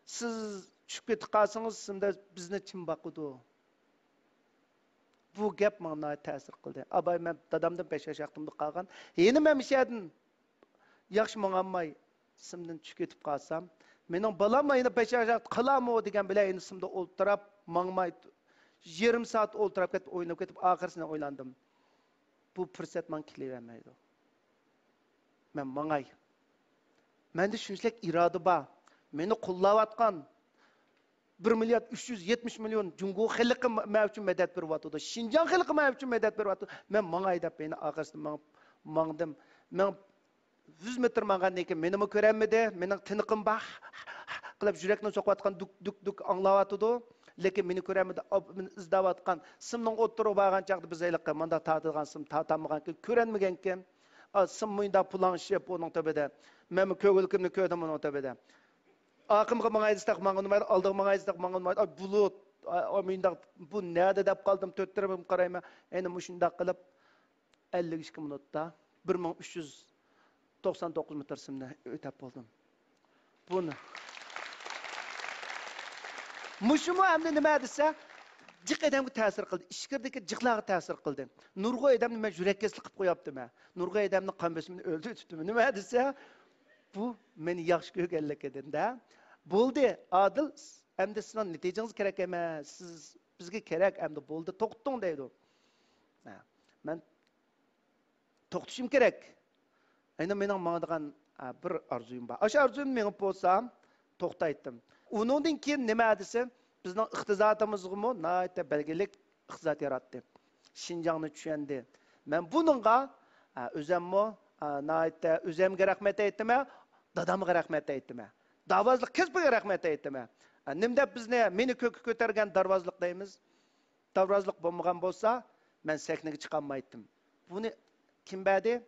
«سىز چۈشۈپ كېتىپ قالسىڭىز، سىمدە بىزنى كىم باقىدۇ؟» بۇ گەپ ماڭا ناھايىتى تەسىر قىلدى. ئاباي، مەن دادامدىن بەش ياش ۋاقتىمدا قالغان. يەنە مەن مۇشۇ يەردىن ياخشى ماڭالماي، سىمدىن چۈشۈپ كېتىپ قالسام، مېنىڭ بالام يەنە بەش ياش ۋاقىت قالارمۇ دېگەن بىلەن يەنە سىمدا ئولتۇراپ، ماڭماي، يېرىم سائەت ئولتۇراپ كېتىپ، ئويناپ كېتىپ، ئاخىرسىنى ئويلاندىم. بۇ پۇرسەت ماڭا كېلىۋەرمەيدۇ. مەن ماڭاي. مەندە شۇنچىلىك ئىرادە بار. مېنى قوللاۋاتقان بىر مىليارد ئۈچ يۈز يەتمىش مىليون جۇڭگو خەلقى مە-، مەن ئۈچۈن مەدەت بېرىۋاتىدۇ. شىنجاڭ خەلقى مەن ئۈچۈن مەدەت بېرىۋاتىدۇ. مەن ماڭاي دەپ، يەنە ئاخىرسىدا ماڭ-، ماڭدىم. مېڭىپ يۈز مېتىر ماڭغاندىن كېيىن مېنىمۇ كۆرەلمىدى. مېنىڭ تىنىقىم بار قىلىپ يۈرەكنى سوقۇۋاتقان دۈك، دۈك، دۈك ئاڭلاۋاتىدۇ. لېكىن مېنى كۆرەلمىدى. ئاپ-، مېنى ئىزدەۋاتقان سىمنىڭ ئوتتۇرىغا بارغان چاغدا بىز ھېلىقى مۇنداق تارتىدىغان سىم تارتالمىغانكەن، كۆرەلمىگەنكەن. ئا، سىم مۇنداق پۇلاڭشىپ ئۇنىڭ تۈۋىدە. مەنمۇ كۆڭۈللۈكۈمنى كۆردۈم ئۇنىڭ تۈۋىدە. ئاقىمغا ماڭاي دېسەك، ماڭالمايدۇ، ئالدىغا ماڭاي دېسەك، ماڭالمايدۇ. ئاي، بۇلۇت، ئاي، ئاي، مۇنداق، بۇ نەدە دەپ قالدىم، تۆت تەرىپىمگە قارايمەن. ئەنە مۇشۇنداق قىلىپ، ئەللىك ئىككى مىنۇتتا بىر مىڭ ئۈچ يۈز توقسان توققۇز مېتىر سىمنى ئۆتەپ بولدۇم. بۇنى. مۇشۇمۇ ئەمدى نېمە دېسە، جىق ئادەمگە تەسىر قىلدى، ئىچكىرىدىكى جىقلارغا تەسىر قىلدى. نۇرغۇن ئادەمنى مەن يۈرەك كېسىلى قىلىپ قويۇپتىمەن. نۇرغۇن ئادەمنىڭ قان بېسىمىنى ئۆلتۈرۈۋېتىپتىمەن. نېمە دېسە، بۇ مېنى ياخشى كۆرگەنلىكىدىن-دە. بولدى، ئادىل، ئەمدى سىزنىڭ نەتىجىڭىز كېرەك ئەمەس، سىز بىزگە كېرەك، ئەمدى بولدى، توختىتىڭ دەيدۇ. ھە، مەن توختىشىم كېرەك. ئەنە مېنىڭ ماڭىدىغان، ئە، بىر ئارزۇيۇم بار. ئاشۇ ئارزۇيۇمنى مېڭىپ بولسام، توختايتتىم. ئۇنىڭدىن كېيىن نېمە دېسە، بىزنىڭ ئىقتىسادىمىزغىمۇ ناھايىتى بەلگىلىك ئىقتىساد ياراتتى. شىنجاڭنى چۈشەندى. مەن بۇنىڭغا، ئە، ئۆزەممۇ، ئە، ناھايىتى ئۆزەمگە رەھمەت ئېيتىمەن، دادامغا رەھمەت ئېيتىمەن. داۋازلىق كەسپىگە رەھمەت ئېيتىمەن. ئە، نېمە دەپ بىزنى، مېنى كۆككە كۆتەرگەن داۋازلىق دەيمىز؟ داۋرازلىق بولمىغان بولسا، مەن سەھنىگە چىقالمايتتىم. بۇنى كىم بەردى؟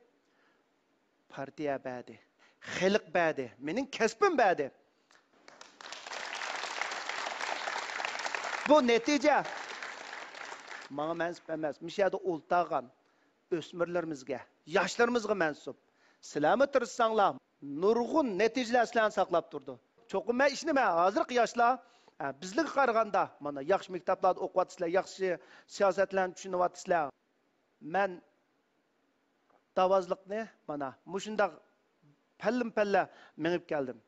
پارتىيە بەردى. خەلق بەردى. مېنىڭ كەسپىم بەردى. بۇ نەتىجە ماڭا مەنسۇپ ئەمەس. مۇشۇ يەردە ئولتۇرغان ئۆسمۈرلىرىمىزگە، ياشلىرىمىزغا مەنسۇپ. سىلەرمۇ تىرىشساڭلار، نۇرغۇن نەتىجىلەر سىلەرنى ساقلاپ تۇرىدۇ. چوقۇم مەن ئىشىنىمەن، ھازىرقى ياشلار، ئە، بىزلەرگە قارىغاندا، مانا، ياخشى مەكتەپلەردە ئوقۇۋاتىسىلەر، ياخشى سىياسەتلەرنى چۈشىنىۋاتىسىلەر. مەن داۋازلىقنى، مانا، مۇشۇنداق پەللىمۇ پەللە مېڭىپ كەلدىم.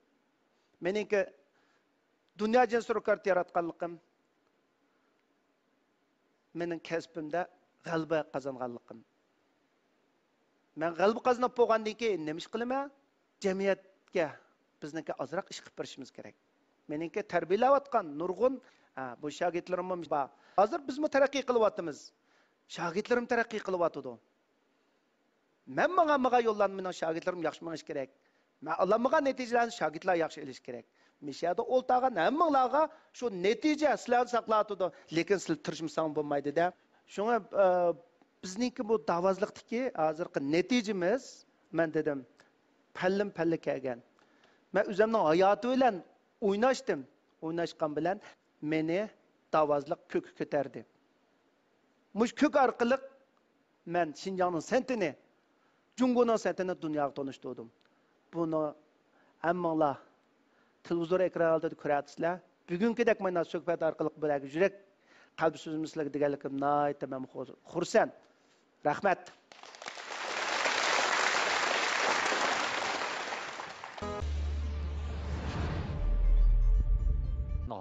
مېنىڭكى دۇنيا جىنس رېكورت ياراتقانلىقىم، مېنىڭ كەسپىمدە غەلىبە قازانغانلىقىم. مەن غەلىبە قازىنىپ بولغاندىن كېيىن نېمە ئىش قىلىمەن؟ جەمئىيەتكە بىزنىڭكى ئازراق ئىش قىلىپ بېرىشىمىز كېرەك. مېنىڭكى تەربىيەلەۋاتقان نۇرغۇن، ھە، بۇ شاگىرتلىرىممۇ بار. ھازىر بىزمۇ تەرەققىي قىلىۋاتىمىز. شاگىرتلىرىم تەرەققىي قىلىۋاتىدۇ. مەن ماڭالمىغان يوللارنى مېنىڭ شاگىرتلىرىم ياخشى مېڭىشى كېرەك. مەن ئالالمىغان نەتىجىلەرنى شاگىرتلار ياخشى ئېلىشى كېرەك. مۇشۇ يەردە ئولتۇرغان ھەممىڭلارغا شۇ نەتىجە سىلەرنى ساقلاۋاتىدۇ. لېكىن سىلەر تىرىشمىساڭ بولمايدۇ-دە. شۇڭا، ئە، بىزنىڭكى بۇ داۋازلىقتىكى ھازىرقى نەتىجىمىز، مەن دېدىم، پەللىم پەللە كەلگەن. مەن ئۆزۈمنىڭ ھاياتى بىلەن ئويناشتىم. ئويناشقان بىلەن مېنى داۋازلىق كۆككە كۆتەردى. مۇشۇ كۆك ئارقىلىق مەن شىنجاڭنىڭ سەنئىتىنى، جۇڭگونىڭ سەنئىتىنى دۇنياغا تونۇشتۇردۇم. بۇنى ھەممىڭلار تېلېۋىزور ئېكران ئالدىدا كۆرۈۋاتىسىلەر. بۈگۈنكىدەك مانا سۆھبەت ئارقىلىق بىرەرگە يۈرەك، قەلب سۆزۈمنى سىلەرگە دېگەنلىكىم ناھايىتى مەن خۇر-، خۇرسەن. رەھمەت.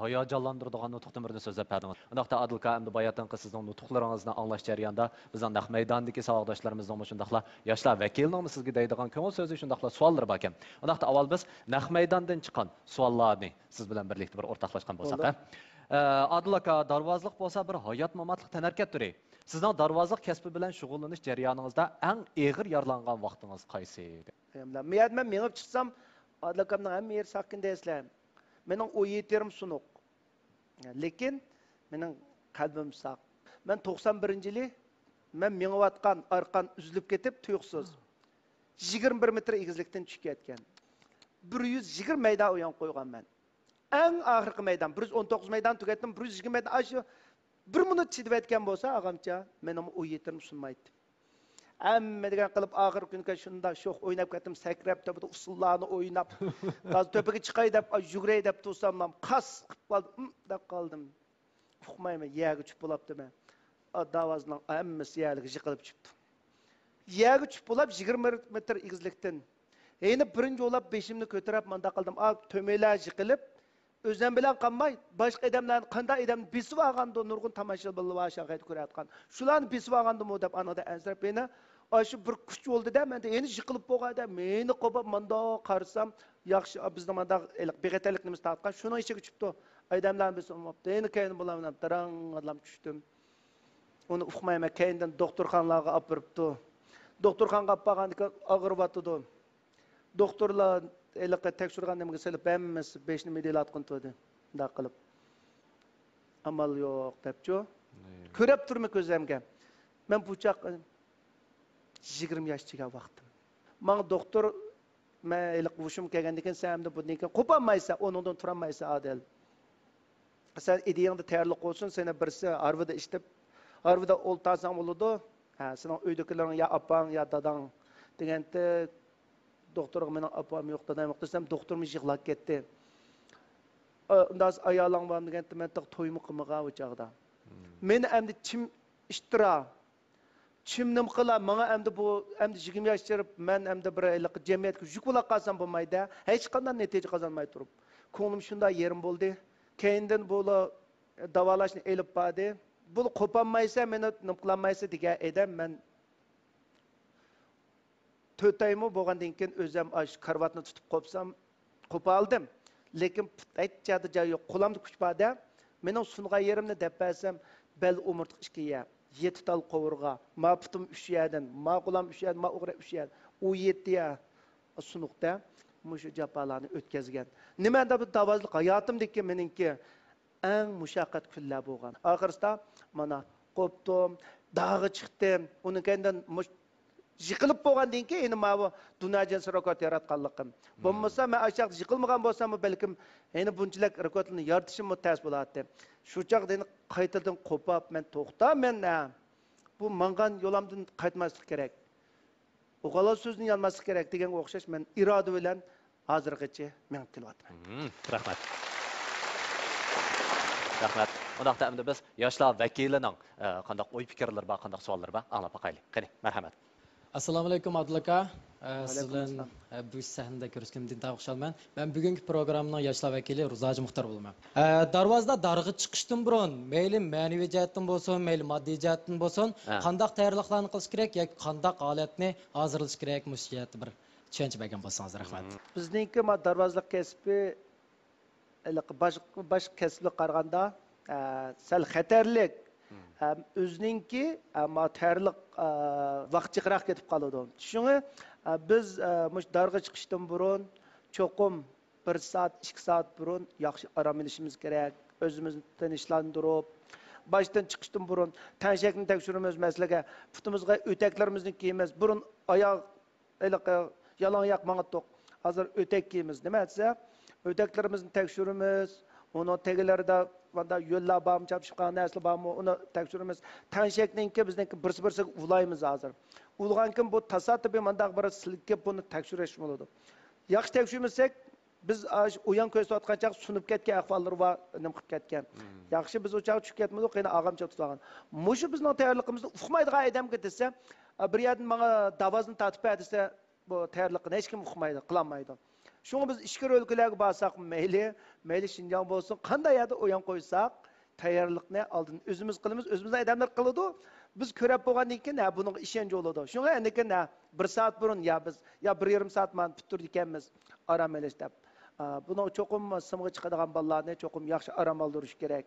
ھاياجانلاندۇرىدىغان نۇتۇقتىن بىرنى سۆزلەپ بەردىڭىز. ئۇنداقتا ئادىل ئاكا، ئەمدى باياتىنقى سىزنىڭ نۇتۇقلىرىڭىزنى ئاڭلاش جەريانىدا بىزنىڭ نەق مەيداندىكى ساۋاقداشلىرىمىزنىڭمۇ شۇنداقلا ياشلار ۋەكىلىنىڭمۇ سىزگە دەيدىغان كۆڭۈل سۆزى، شۇنداقلا سوئاللىرى باركەن. ئۇنداقتا ئاۋۋال بىز نەق مەيداندىن چىققان سوئاللارنى سىز بىلەن بىرلىكتە بىر ئورتاقلاشقان بولساق، بولدى. ھە؟ ئە، ئادىل ئاكا، دارۋازلىق بولسا بىر ھايات-ماماتلىق تەنھەرىكەت تۈرى. سىزنىڭ دارۋازلىق كەسپى بىلەن شۇغۇللىنىش جەريانىڭىزدا ئەڭ ئېغىر يارىلانغان ۋاقتىڭىز قايسى؟ مەن مېڭىپ چىقسام، ئادىل ئاكامنىڭ ھەممە يېرى ساقىن دەيسىلەر. مېنىڭ ئون يەتتە يېرىم سۇنۇق. لېكىن مېنىڭ قەلبىم ساق. مەن توقسان بىرىنچى يىلى مەن مېڭىۋاتقان ئارقان ئۈزۈلۈپ كېتىپ، تۇيۇقسىز يىگىرمە بىر مېتىر ئېگىزلىكتىن چۈشۈپ كەتكەن. بىر يۈز يىگىرمە مەيدان ئويۇن قويغان مەن. ئەڭ ئاخىرقى مەيدان، بىر يۈز ئون توققۇز مەيدان تۈگەتتىم، بىر يۈز يىگىرمە مەيدان، ئاشۇ بىر مىنۇت چىدىۋەتكەن بولسا، ئاغامچە، مېنىڭمۇ ئۇ يېتىرىم سۇنمايتتى. ھەممە دېگەن قىلىپ، ئاخىرقى كۈنىگە شۇنداق شوخ ئويناپ كەتتىم، سەكرەپ، تۆپىدە ئۇسسۇللارنى ئويناپ، ھازىر تۆپىگە چىقاي دەپ، يۈگۈرەي دەپ تۇرساملا، قاس قىلىپ قالدىم، ئىم دەپ قالدىم. ئۇقمايمەن، يەرگە چۈشۈپ بولاپتىمەن. ئا، داۋازنىڭ ھەممىسى يەرلىكى يىقىلىپ چۈشۈپتۇ. يەرگە چۈشۈپ بولاپ، يىگىرمە مېتىر ئېگىزلىكتىن يەنە بىرىنچى بولاپ بېشىمنى كۆتۈرۈپ مانداق قىلدىم. ئا، تۆمۈرلەر يىقىلىپ، ئۆزۈم بىلەن قالماي، باشقا ئادەملەرنى، قانداق ئادەمنى بېسىۋالغاندۇ، نۇرغۇن تاماشىبىنلار بار شاڭخەيدە كۆرۈۋاتقان. شۇلارنى بېسىۋالغاندىمۇ دەپ ئانىڭدا ئەنسىرەپ يەنە، ئاشۇ بىر كۈچ بولدى-دە، مەندە يەنە يىقىلىپ بولغان ئادەم، مېنى قوپاپ مانداق قارىسام، ياخشى، بىزنىڭ مانداق ھېلىقى بىخەتەرلىك نېمىسى تارتقان، شۇنىڭ ئىچىگە چۈشۈپتۇ. ئادەملەرنى بېسىۋالماپتۇ. يەنە كەينىدىن بولامدىم، دىراڭ ئادلام چۈشتۈم. ئۇنى ئۇقمايمەن، كەينىدىن دوختۇرخانىلارغا ئاپىرىپتۇ. دوختۇرخانىغا ئاپارغاندىكىن ئاغرىۋاتىدۇ. دوختۇرلار ھېلىقى تەكشۈرگەن نېمىگە سېلىپ، ھەممىسى بېشىنى مىدىرلاتقىنى تۇردى. مۇنداق قىلىپ. ئامال يوق دەپچۇ. كۆرۈپ تۇرمەن كۆزلىرىمگە. مەن بۇ چاغ يىگىرمە ياش چىگەن ۋاقتىم. ماڭا دوختۇر، مەن ھېلىقى ھوشۇم كەلگەندىن كېيىن، سەن ئەمدى بۇندىن كېيىن قوپالمايسەن، ئورنۇڭدىن تۇرالمايسەن، ئادىل. سەن ئىدىيەڭدە تەييارلىق بولسۇن، سېنى بىرسى ھارۋىدا ئىشلىتىپ، ھارۋىدا ئولتۇرساڭ بولىدۇ. ھە، سېنىڭ ئۆيدىكىلىرىڭ يا ئاپاڭ، يا داداڭ دېگەنتى، دوختۇرغا مېنىڭ ئاپام يوق، دادام يوق دېسەم، دوختۇرمۇ يىغلاپ كەتتى. ئا، ئۇنداق ئايالىڭ بارمۇ دېگەنتى، مەن تېخى تويمۇ قىلمىغان ئۇ چاغدا. مېنى ئەمدى چىم ئىشتىرا، چىم نېمە قىلا، ماڭا ئەمدى بۇ، ئەمدى يىگىرمە ياش چىرىپ، مەن ئەمدى بىر ھېلىقى جەمئىيەتكە يۈك بولاپ قالسام بولمايدۇ، ھېچقانداق نەتىجە قازانماي تۇرۇپ. كۆڭلۈم شۇنداق يېرىم بولدى. كەينىدىن بۇلا داۋالاشنى ئېلىپ باردى. بۇلا قوپالمايسەن، مېنى نېمە قىلالمايسەن دېگەن ئادەم، مەن تۆت ئايمۇ بولغاندىن كېيىن ئۆزۈم ئاشۇ كارىۋاتنى تۇتۇپ قوپسام، قوپالدىم. لېكىن پۇت ھېچ جايدا جاي يوق. قولۇمدا كۈچ بار-دە. مېنىڭ سۇنغان يېرىمنى دەپ بەرسەم، بەل ئومۇرتقا ئىككى يەر، يەتتە تال قوۋۇرغا، ما پۇتۇم ئۈچ يەردىن، ما قولام ئۈچ يەردىن، ما ئوغرى ئۈچ يەردىن. ئون يەتتە يەر سۇنۇق-دە. مۇشۇ جاپالارنى ئۆتكۈزگەن. نېمە ئەمدى بۇ داۋازلىق ھاياتىمدىكى مېنىڭكى ئەڭ مۇشەققەت كۈنلەر بولغان. ئاخىرسىدا مانا قوپتۇم، داغغا چىقتىم. ئۇنىڭ كەينىدىن مۇش-، يىقىلىپ بولغاندىن كېيىن، يەنە ماۋۇ دۇنيا جىنسى رېكورت ياراتقانلىقىم. بولمىسا، مەن ئاشۇ چاغدا يىقىلمىغان بولساممۇ، بەلكىم يەنە بۇنچىلىك رېكورتلارنى يارىتىشىممۇ تەس بولاتتى. شۇ چاغدا يەنە قايتىدىن قوپاپ، مەن توختامەن، ھە. بۇ ماڭغان يولۇمدىن قايتماسلىق كېرەك. ئوغۇل سۆزدىن يانماسلىق كېرەك دېگەنگە ئوخشاش، مەن ئىرادە بىلەن ھازىرغىچە مېڭىپ كېلىۋاتىمەن. مم، رەھمەت. رەھمەت. ئۇنداقتا ئەمدى بىز ياشلار ۋەكىلىنىڭ، ئە، قانداق ئوي پىكىرلىرى بار، قانداق سوئاللىرى بار، ئاڭلاپ باقايلى. قېنى، مەرھەمەت. ئەسسالامۇئەلەيكۇم، ئادىل ئاكا. ئە، سىز بىلەن، ئە، بۇ سەھنىدە كۆرۈشكىنىمدىن ئىنتايىن خۇشالمەن. مەن بۈگۈنكى پروگراممىنىڭ ياشلار ۋەكىلى روزى ھاجى مۇختار بولىمەن. ئە، دارۋازىدا دارغا چىقىشتىن بۇرۇن، مەيلى مەنىۋى جەھەتتىن بولسۇن، مەيلى ماددىي جەھەتتىن بولسۇن، ھە، قانداق تەييارلىقلارنى قىلىش كېرەك ياكى قانداق ھالەتنى ھازىرلاش كېرەك، مۇشۇ جەھەتتە بىر چۈشەنچە بەرگەن بولسىڭىز، رەھمەت. بىزنىڭكى ما دارۋازلىق كەسپى ھېلىقى باش-، باشقا كەسىپلەرگە قارىغاندا، ئە، سەل خەتەرلىك. ھەم ئۆزىنىڭكى، ئە، ما تەييارلىق، ئە، ۋاقتى جىقراق كېتىپ قالىدۇ. شۇڭا، ئە، بىز، ئە، مۇشۇ دارغا چىقىشتىن بۇرۇن چوقۇم بىر سائەت، ئىككى سائەت بۇرۇن ياخشى ئارام ئېلىشىمىز كېرەك. ئۆزىمىزنى تىنچلاندۇرۇپ، باشتىن چىقىشتىن بۇرۇن تەڭشەكنى تەكشۈرىمىز، مەسىلەنگە، پۇتىمىزغا ئۆتەكلىرىمىزنى كىيىمىز، بۇرۇن ئاياغ ھېلىقى يالاڭ ئاياق ماڭاتتۇق. ھازىر ئۆتەك كىيىمىز. نېمە دېسە، ئۆتەكلىرىمىزنى تەكشۈرىمىز. ئۇنىڭ تەگلىرىدە مانداق يۆللەر بارمۇ، چاپشىپ قالغان نەرسىلەر بارمۇ، ئۇنى تەكشۈرىمىز. تەڭشەكنىڭكى بىزنىڭكى بىرسى بىرسىگە ئۇلايمىز ھازىر. ئۇلىغاندىكىن بۇ تاسادىپىي مانداق بىر سىلكىپ بۇنى تەكشۈرۈش بولىدۇ. ياخشى تەكشۈرمىسەك، بىز ئاشۇ ئۇيان كۆرسىتىۋاتقان چاغ سۇنۇپ كەتكەن ئەھۋاللىرى بار، نېمە قىلىپ كەتكەن. ياخشى، بىز ئۇ چاغ چۈشۈپ كەتمىدۇق، يەنە ئاغامچە تۇتۇۋالغان. مۇشۇ بىزنىڭ تەييارلىقىمىزنى ئۇقمايدىغان ئادەمگە دېسە، ئا، بىر يەردىن ماڭا داۋازنى تارتىپ بەر دېسە، بۇ تەييارلىقنى ھېچكىم ئۇقمايدۇ، قىلالمايدۇ. شۇڭا بىز ئىچكىرى ئۆلكىلەرگە بارساقمۇ مەيلى، مەيلى شىنجاڭ بولسۇن، قانداق يەردە ئويۇن قويساق، تەييارلىقنى ئالدىن ئۆزىمىز قىلىمىز، ئۆزىمىزنىڭ ئادەملىرى قىلىدۇ. بىز كۆرۈپ بولغاندىن كېيىن، ھە، بۇنىڭغا ئىشەنچ بولىدۇ. شۇڭا ئاندىن كېيىن، ھە، بىر سائەت بۇرۇن يا بىز، يا بىر يېرىم سائەت مانا پۈتتۈرىدىكەنمىز، ئارام ئېلىش دەپ. ئا، بۇنىڭ چوقۇم سىمغا چىقىدىغان بالىلارنى چوقۇم ياخشى ئارام ئالدۇرۇش كېرەك.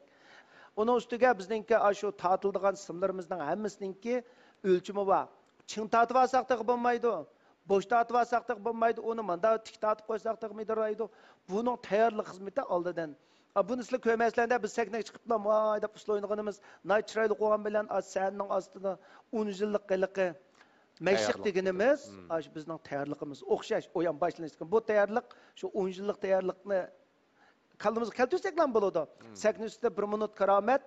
ئۇنىڭ ئۈستىگە بىزنىڭكى ئاشۇ تارتىلىدىغان سىملىرىمىزنىڭ ھەممىسىنىڭكى ئۆلچىمى بار. چىڭ تارتىۋالساق تېخى بولمايدۇ. بوش تارتىۋالساق تېخى بولمايدۇ. ئۇنى مانداق تىك تارتىپ قويساق تېخى مىدىرلايدۇ. بۇنىڭ تەييارلىق خىزمىتى ئالدىدىن ئا، بۇنى سىلەر كۆرمەيسىلەر-دە، بىز سەھنىگە چىقىپلا ۋاي دەپ ئۇسسۇل ئوينىغىنىمىز ناھايىتى چىرايلىق بولغان بىلەن، ئا، سەھنىنىڭ ئاستىدا ئون يىللىق ھېلىقى مەشىق تەييارلىق دېگىنىمىز، دېگەن. مم. ئاشۇ بىزنىڭ تەييارلىقىمىز ئوخشاش، ئۇ يەنە باشلىنىشتىكىن. بۇ تەييارلىق، شۇ ئون يىللىق تەييارلىقنى كاللىمىزغا كەلتۈرسەكلا بولىدۇ. مم. سەھنە ئۈستىدە بىر مىنۇت كارامەت،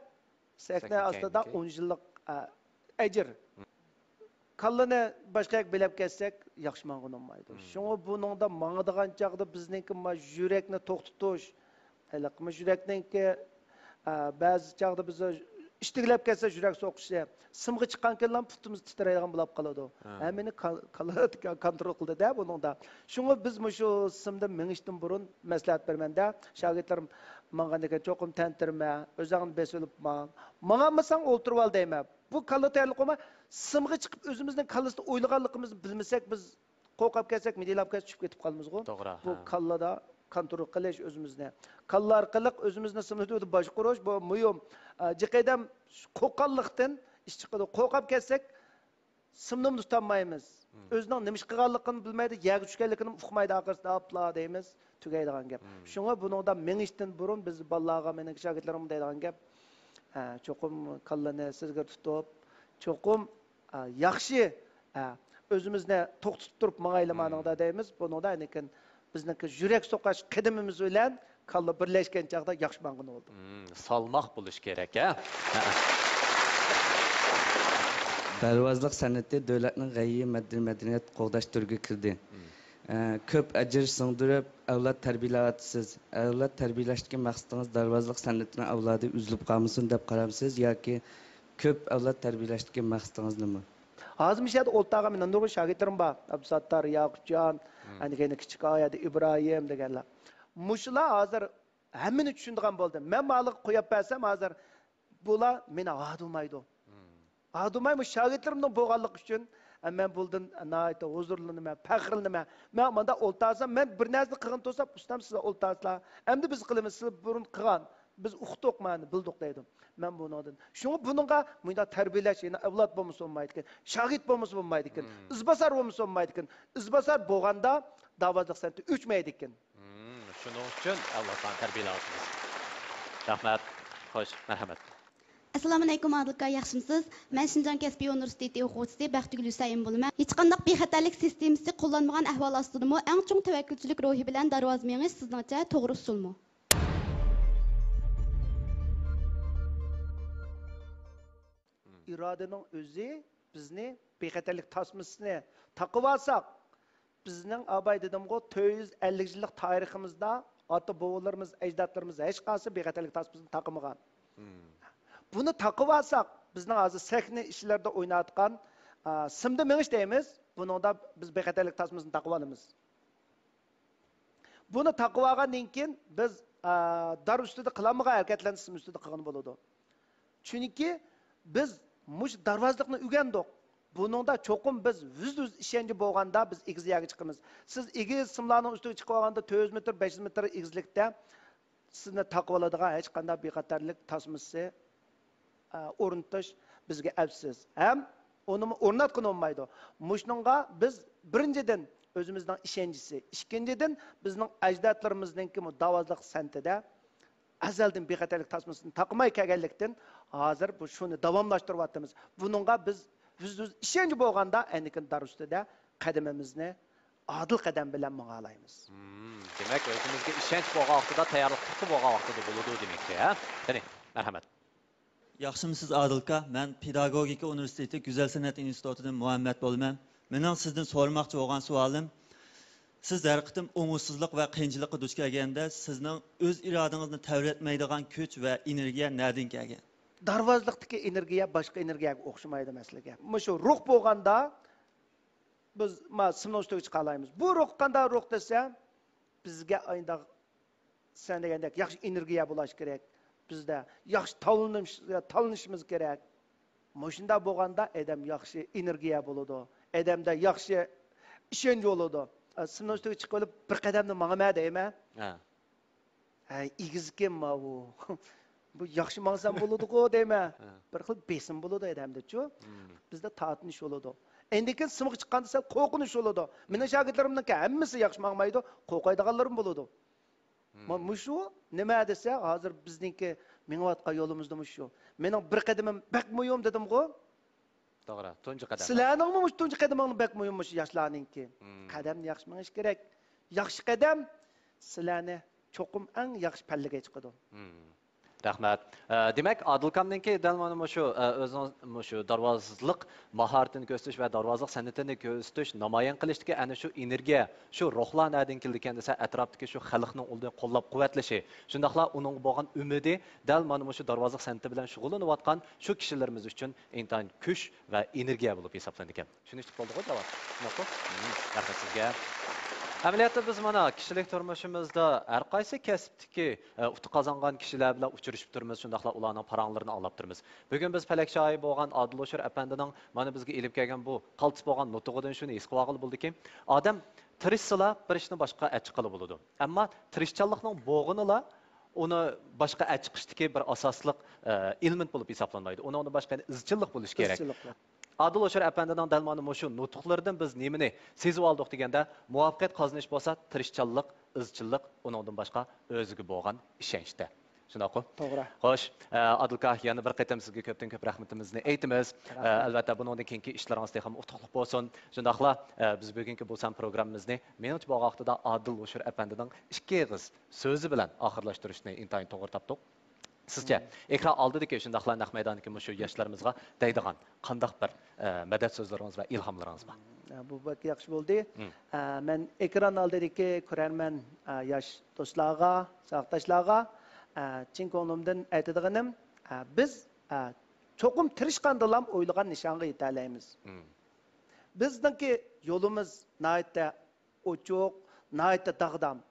سەھنە سەھنە ئاستىدا كەينىدىكى. ئون يىللىق، ئە، ئەجىر. مم. كاللىنى باشقا يەرگە بۆلەپ كەتسەك، ياخشى ماڭغىلى بولمايدۇ. مم. شۇڭا بۇنىڭدا ماڭىدىغان چاغدا بىزنىڭكى ما يۈرەكنى توختىتىش، ھېلىقى ما يۈرەكنىڭكى، ئە، بەزى چاغدا بىز ئىشتىكلەپ كەتسە يۈرەك سوقۇشى، سىمغا چىققانكەنلا پۇتىمىز تىترەيدىغان بولاپ قالىدۇ. ھە. ھەممىنى كال-، كاللا كونترول قىلدى-دە بۇنىڭدا. شۇڭا بىز مۇشۇ سىمدا مېڭىشتىن بۇرۇن مەسلىھەت بېرىمەن-دە، شاگىرتلىرىم ماڭغاندىكىن چوقۇم تەنتىرىمە، ئۆزۈڭنى بېسىۋېلىپ ماڭ. ماڭالمىساڭ ئولتۇرۇۋال دەيمەن. بۇ كاللا تەييارلىق بولماي، سىمغا چىقىپ ئۆزىمىزنىڭ كاللىسىدا ئويلىغانلىقىمىزنى بىلمىسەك، بىز قورقۇپ كەتسەك، مىدىرلاپ كەتسەك چۈشۈپ كېتىپ قالىمىزغۇ. توغرا، بۇ ھە. كاللىدا كونترول قىلىش ئۆزىمىزنى. كاللا ئارقىلىق ئۆزىمىزنى سىمنى باشقۇرۇش، بۇ مۇھىم. ئا، جىق ئادەم قورققانلىقتىن ئىش چىقىدۇ. قورقۇپ كەتسەك، سىمنىمۇ تۇتالمايمىز. مم. ئۆزىنىڭ نېمە ئىش قىلغانلىقىنى بىلمەيدۇ، يەرگە چۈشكەنلىكىنى ئۇقمايدۇ، ئاخىرسىدا ئاپلا دەيمىز، تۈگەيدىغان گەپ. مم. شۇڭا بۇنىڭدا مېڭىشتىن بۇرۇن بىز بالىلارغا، مېنىڭ شاگىرتلىرىمغا دەيدىغان گەپ، ھە، چوقۇم كاللىنى سىزگە تۇتۇپ، چوقۇم، ئە، ياخشى، ئە، ئۆزىمىزنى توختىتىپ تۇرۇپ ماڭايلى مم. مانىڭدا دەيمىز. بۇنىڭدا لېكىن بىزنىڭكى يۈرەك سوقۇش قەدىمىمىز بىلەن كاللا بىرلەشكەن چاغدا ياخشى ماڭغىلى بولىدۇ. مم، سالماق بولۇش كېرەك، ھە؟ دەرۋازىلىق سەنئىتى دۆلەتنىڭ غەيرىي مەدەنىي مەدەنىيەت قوغداش تۈرىگە كىردى. مم. ئە، كۆپ ئەجىر سىڭدۈرۈپ، ئەۋلاد تەربىيەلەۋاتىسىز. ئەۋلاد تەربىيەلەشتىكى مەقسىتىڭىز دەرۋازىلىق سەنئىتىنىڭ ئەۋلادى ئۈزۈلۈپ قالمىسۇن دەپ قارامسىز ياكى كۆپ ئەۋلاد تەربىيەلەشتىكى مەقسىتىڭىز نېمە؟ ھازىر مۇشۇ يەردە ئولتۇرغان مېنىڭ نۇرغۇن شاگىرتلىرىم بار. ئابدۇساتتار، ياقۇپجان، مم. ئەنە كېيىن كىچىك ئايەدە ئىبراھىم دېگەنلەر. مۇشۇلار ھازىر ھەممىنى چۈشىنىدىغان بولدى. مەن مالىغا قويۇپ بەرسەم ھازىر بۇلار مېنى ھادۇرمايدۇ. مم. ھادۇرماي مۇشۇ شاگىرتلىرىمنىڭ بولغانلىقى ئۈچۈن، ئە، مەن بۇندىن ناھايىتى ھۇزۇرلىنىمەن، پەخىرلىنىمەن. مەن مانداق ئولتۇرسام، مەن بىر نەرسىنى قىلغىن تۇرسام، ئۇستام سىلەر ئولتۇرسىلەر. ئەمدى بىز قىلىمىز، سىلەر بۇرۇن قىلغان. بىز ئۇقتۇق مانا، بىلدۇق دەيدۇ. مەن بۇنىڭدىن. شۇڭا بۇنىڭغا مۇنداق تەربىيەلەش، يەنە ئەۋلاد بولمىسا بولمايدىكەن، شاگىرت بولمىسا بولمايدىكەن، مم. ئىزباسار بولمىسا بولمايدىكەن. ئىزباسار بولغاندا داۋازلىق سەنئىتى ئۆچمەيدىكەن. مم، شۇنىڭ ئۈچۈن ئەۋلادلارنى تەربىيەلەۋاتىمىز. رەھمەت. خوش، مەرھەمەت. ئەسسالامۇئەلەيكۇم ئادىل ئاكا، ياخشىمۇسىز؟ مەن شىنجاڭ كەسپىي ئۇنىۋېرسىتېتى ئوقۇغۇچىسى بەختىگۈل ھۈسەيىن بولىمەن. ھېچقانداق بىخەتەرلىك سىستېمىسى قوللانمىغان ئەھۋال ئاستىدىمۇ ئەڭ چوڭ تەۋەككۈلچىلىك روھى بىلەن دەرۋازا مېڭىش سىزنىڭچە توغرا ئۇسۇلمۇ؟ ئىرادىنىڭ ئۆزى بىزنى بىخەتەرلىك تاسمىسىنى تاقىۋالساق، بىزنىڭ ئاباي دېدىمغۇ، تۆت يۈز ئەللىك يىللىق تارىخىمىزدا ئاتا بوۋىلىرىمىز، ئەجدادلىرىمىز ھېچقايسى بىخەتەرلىك تاسمىسىنى تاقىمىغان. مم. بۇنى تاقىۋالساق، بىزنىڭ ھازىر سەھنە ئىشلىرىدا ئويناۋاتقان، ئا، سىمدا مېڭىش دەيمىز، بۇنىڭدا بىز بىخەتەرلىك تاسمىسىنى تاقىۋالىمىز. بۇنى تاقىۋالغاندىن كېيىن بىز، ئا، دار ئۈستىدە قىلالمىغان ھەرىكەتلەرنى سىم ئۈستىدە قىلغىلى بولىدۇ. چۈنكى بىز مۇشۇ دەرۋازىلىقنى ئۆگەندۇق. بۇنىڭدا چوقۇم بىز يۈزدە يۈز ئىشەنچى بولغاندا بىز ئېگىز يەرگە چىقىمىز. سىز ئېگىز سىملارنىڭ ئۈستىگە چىقىۋالغاندا تۆت يۈز مېتىر، بەش يۈز مېتىر ئېگىزلىكتە سىزنى تاقىۋالىدىغان ھېچقانداق بىخەتەرلىك تاسمىسى، ئە، ئورنىتىش بىزگە ئەپسىز. ھەم ئۇنىمۇ ئورناتقىلى بولمايدۇ. مۇشۇنىڭغا بىز بىرىنچىدىن ئۆزىمىزنىڭ ئىشەنچىسى، ئىككىنچىدىن بىزنىڭ ئەجدادلىرىمىزنىڭكى داۋازلىق سەنئىتىدە ئەزەلدىن بىخەتەرلىك تاسمىسىنى تاقىماي كەلگەنلىكتىن، ھازىر بۇ شۇنى داۋاملاشتۇرۇۋاتىمىز. بۇنىڭغا بىز يۈزدە يۈز ئىشەنچ بولغاندا، ئەنىكىن دار ئۈستىدە قەدىمىمىزنى ئادىل قەدەم بىلەن ماڭالايمىز. مم، دېمەك، ئۆزىمىزگە ئىشەنچ بولغان ۋاقتىدا، تەييارلىق پۇختا بولغان ۋاقتىدا بولىدۇ دېمەكچى، ھە؟ قېنى، مەرھەمەت. ياخشىمۇسىز، ئادىل ئاكا؟ مەن پېداگوگىكا ئۇنىۋېرسىتېتى گۈزەل سەنئەت ئىنستىتۇتىدىن مۇھەممەت بولىمەن. مېنىڭ سىزدىن سورىماقچى بولغان سوئالىم، سىز ھەر قېتىم ئوڭۇشسىزلىق ۋە قىيىنچىلىققا دۇچ كەلگەندە، سىزنىڭ ئۆز ئىرادىڭىزنى تەۋرەتمەيدىغان كۈچ ۋە ئېنېرگىيە نەدىن كەلگەن؟ دەرۋازىلىقتىكى ئېنېرگىيە باشقا ئېنېرگىيەگە ئوخشىمايدۇ مەسىلىگە. مۇشۇ روھ بولغاندا، بىز ما سىمنىڭ ئۈستىگە چىقالايمىز. بۇ روھ قانداق روھ دېسە، بىزگە ئاينداق سەن دېگەندەك ياخشى ئېنېرگىيە بولۇش كېرەك. بىزدە ياخشى تاۋلىنىش، تاللىنىشىمىز كېرەك. مۇشۇنداق بولغاندا ئادەم ياخشى ئېنېرگىيە بولىدۇ. ئادەمدە ياخشى ئىشەنچ بولىدۇ. سىمنىڭ ئۈستىگە چىقىپ ئېلىپ بىر قەدەمنى ماڭىمەن دەيمەن. ھە. ھەي، ئېگىزكەن ماۋۇ. بۇ ياخشى ماڭسام بولىدىغۇ دەيمەن. ھە. بىر خىل بېسىم بولىدۇ ئادەمدىچۇ. مم. بىزدە تارتىنىش بولىدۇ. ئەندىن كېيىن سىمغا چىققاندا سەل قورقۇنچ بولىدۇ. مېنىڭ شاگىرتلىرىمنىڭكى ھەممىسى ياخشى ماڭمايدۇ، قورقايدىغانلىرىمۇ بولىدۇ. ما- مۇشۇ نېمە دېسە، ھازىر بىزنىڭكى مېڭىۋاتقان يولىمىزدا مۇشۇ. مېنىڭ بىر قەدىمىم بەك مۇھىم دېدىمغۇ. توغرا، تۇنجى قەدەم. سىلەرنىڭمۇ مۇشۇ تۇنجى قەدىمىڭلار بەك مۇھىم مۇشۇ ياشلارنىڭكى. قەدەمنى ياخشى مېڭىش كېرەك. ياخشى قەدەم سىلەرنى چوقۇم ئەڭ ياخشى پەللىگە چىقىدۇ. رەھمەت. ئە، دېمەك، ئادىلكامنىڭكى دەل مانا مۇشۇ، ئە، ئۆزىنىڭ مۇشۇ دارۋازىلىق ماھارىتىنى كۆرسىتىش ۋە دارۋازىلىق سەنئىتىنى كۆرسىتىش، نامايان قىلىشتىكى ئەنە شۇ ئېنېرگىيە، شۇ روھلار نەدىن كېلىدىكەن دېسە، ئەتراپتىكى شۇ خەلقنىڭ ئۇنى قوللاپ قۇۋۋەتلىشى، شۇنداقلا ئۇنىڭغا بولغان ئۈمىدى دەل مانا مۇشۇ دارۋازىلىق سەنئىتى بىلەن شۇغۇللىنىۋاتقان شۇ كىشىلىرىمىز ئۈچۈن ئىنتايىن كۈچ ۋە ئېنېرگىيە بولۇپ ھېسابلىنىدىكەن. چۈشىنىشلىك بولدىغۇ، جاۋاب؟ شۇنداققۇ؟ رەھمەت سىزگە. ئەمەلىيەتتە بىز مانا كىشىلىك تۇرمۇشىمىزدا ھەر قايسى كەسىپتىكى، ئە، ئۇتۇق قازانغان كىشىلەر بىلەن ئۇچرىشىپ تۇرىمىز، شۇنداقلا ئۇلارنىڭ پاراڭلىرىنى ئاڭلاپ تۇرىمىز. بۈگۈن بىز پەلەك شاھى بولغان ئادىل ھوشۇر ئەپەندىنىڭ مانا بىزگە ئېلىپ كەلگەن بۇ قالتىس بولغان نۇتۇقىدىن شۇنى ھېس قىلىۋالغىلى بولىدۇكى، ئادەم تىرىشسىلا بىر ئىشنى باشقا ئەچچىقىلا بولىدۇ. ئەمما تىرىشچانلىقنىڭ بولغىنىلا ئۇنى باشقا ئەچىقىشتىكى بىر ئاساسلىق، ئە، ئېلېمېنت بولۇپ ھېسابلانمايدۇ. ئۇنىڭدىن باشقا يەنە ئىزچىللىق بولۇشى كېرەك. ئادىل ھوشۇر ئەپەندىنىڭ دەل مانا مۇشۇ نۇتۇقلىرىدىن بىز نېمىنى سېزىۋالدۇق دېگەندە، مۇۋەپپەقىيەت قازىنىش بولسا تىرىشچانلىق، ئىزچىللىق، ئۇنىڭدىن باشقا ئۆزىگە بولغان ئىشەنچتە. شۇنداققۇ؟ توغرا. خوش، ئە، ئادىلكا، يەنە بىر قېتىم سىزگە كۆپتىن كۆپ رەھمىتىمىزنى ئېيتىمىز. ئە، ئەلۋەتتە، بۇنىڭدىن كېيىنكى ئىشلىرىڭىز تېخىمۇ ئۇتۇقلۇق بولسۇن. شۇنداقلا، ئە، بىز بۈگۈنكى بۇ سان پروگراممىمىزنى، مېنىڭچە، بولغان ۋاقتىدا ئادىل ھوشۇر ئەپەندىنىڭ ئىككى ئېغىز سۆزى بىلەن ئاخىرلاشتۇرۇشنى ئىنتايىن توغرا تاپتۇق. سىزچە، ئېكران ئالدىدىكى شۇنداقلا نەق مەيداندىكى مۇشۇ ياشلىرىمىزغا دەيدىغان قانداق بىر، ئە، مەدەت سۆزلىرىڭىز ۋە ئىلھاملىرىڭىز بار؟ ئە، بۇ بەك ياخشى بولدى. ئە، مەن ئېكران ئالدىدىكى كۆرەرمەن، ئە، ياش دوستلارغا، ساۋاقداشلارغا، ئە، چىن كۆڭلۈمدىن ئېيتىدىغىنىم، ئە، بىز، ئە، چوقۇم تىرىشقاندىلا ئويلىغان نىشانغا يېتەلەيمىز. بىزنىڭكى يولىمىز ناھايىتى ئوچۇق، ناھايىتى داغدام.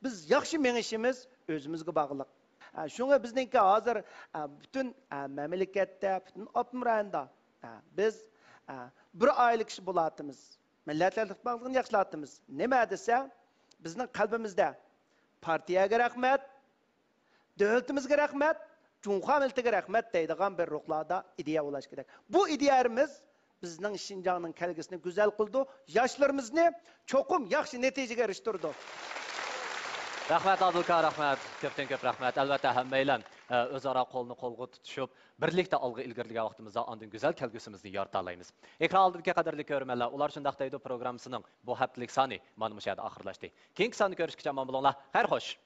بىز ياخشى مېڭىشىمىز ئۆزىمىزگە باغلىق. ئە، شۇڭا بىزنىڭكى ھازىر، ئە، پۈتۈن، ئە، مەملىكەتتە، پۈتۈن ئاپتونوم رايوندا، ئە، بىز، ئە، بىر ئائىلە كىشى بولاتىمىز. مىللەتلەر ئىتتىپاقلىقىنى ياخشىلاتىمىز. نېمە دېسە، بىزنىڭ قەلبىمىزدە پارتىيەگە رەھمەت، دۆلىتىمىزگە رەھمەت، جۇڭخۇا مىللىتىگە رەھمەت دەيدىغان بىر روھلاردا ئىدىيە بولۇش كېرەك. بۇ ئىدىيەمىز بىزنىڭ شىنجاڭنىڭ كەلگۈسىنى گۈزەل قىلىدۇ، ياشلىرىمىزنى چوقۇم ياخشى نەتىجىگە ئېرىشتۈرىدۇ. رەھمەت، ئادىلكا، رەھمەت. كۆپتىن كۆپ رەھمەت. ئەلۋەتتە، ھەممەيلەن، ئە، ئۆزئارا قولنى قولغا تۇتۇشۇپ، بىرلىكتە ئالغا ئىلگىرىلىگەن ۋاقتىمىزدا ئاندىن گۈزەل كەلگۈسىمىزنى يارىتالايمىز. ئېكران ئالدىدىكى قەدىرلىك كۆرۈرمەنلەر، ئۇلار شۇنداق دەيدۇ پروگراممىسىنىڭ بۇ ھەپتىلىك سانى مانا مۇشۇ يەردە ئاخىرلاشتى. كېيىنكى ساندا كۆرۈشكىچە ئامان بولۇڭلار. خەير خوش.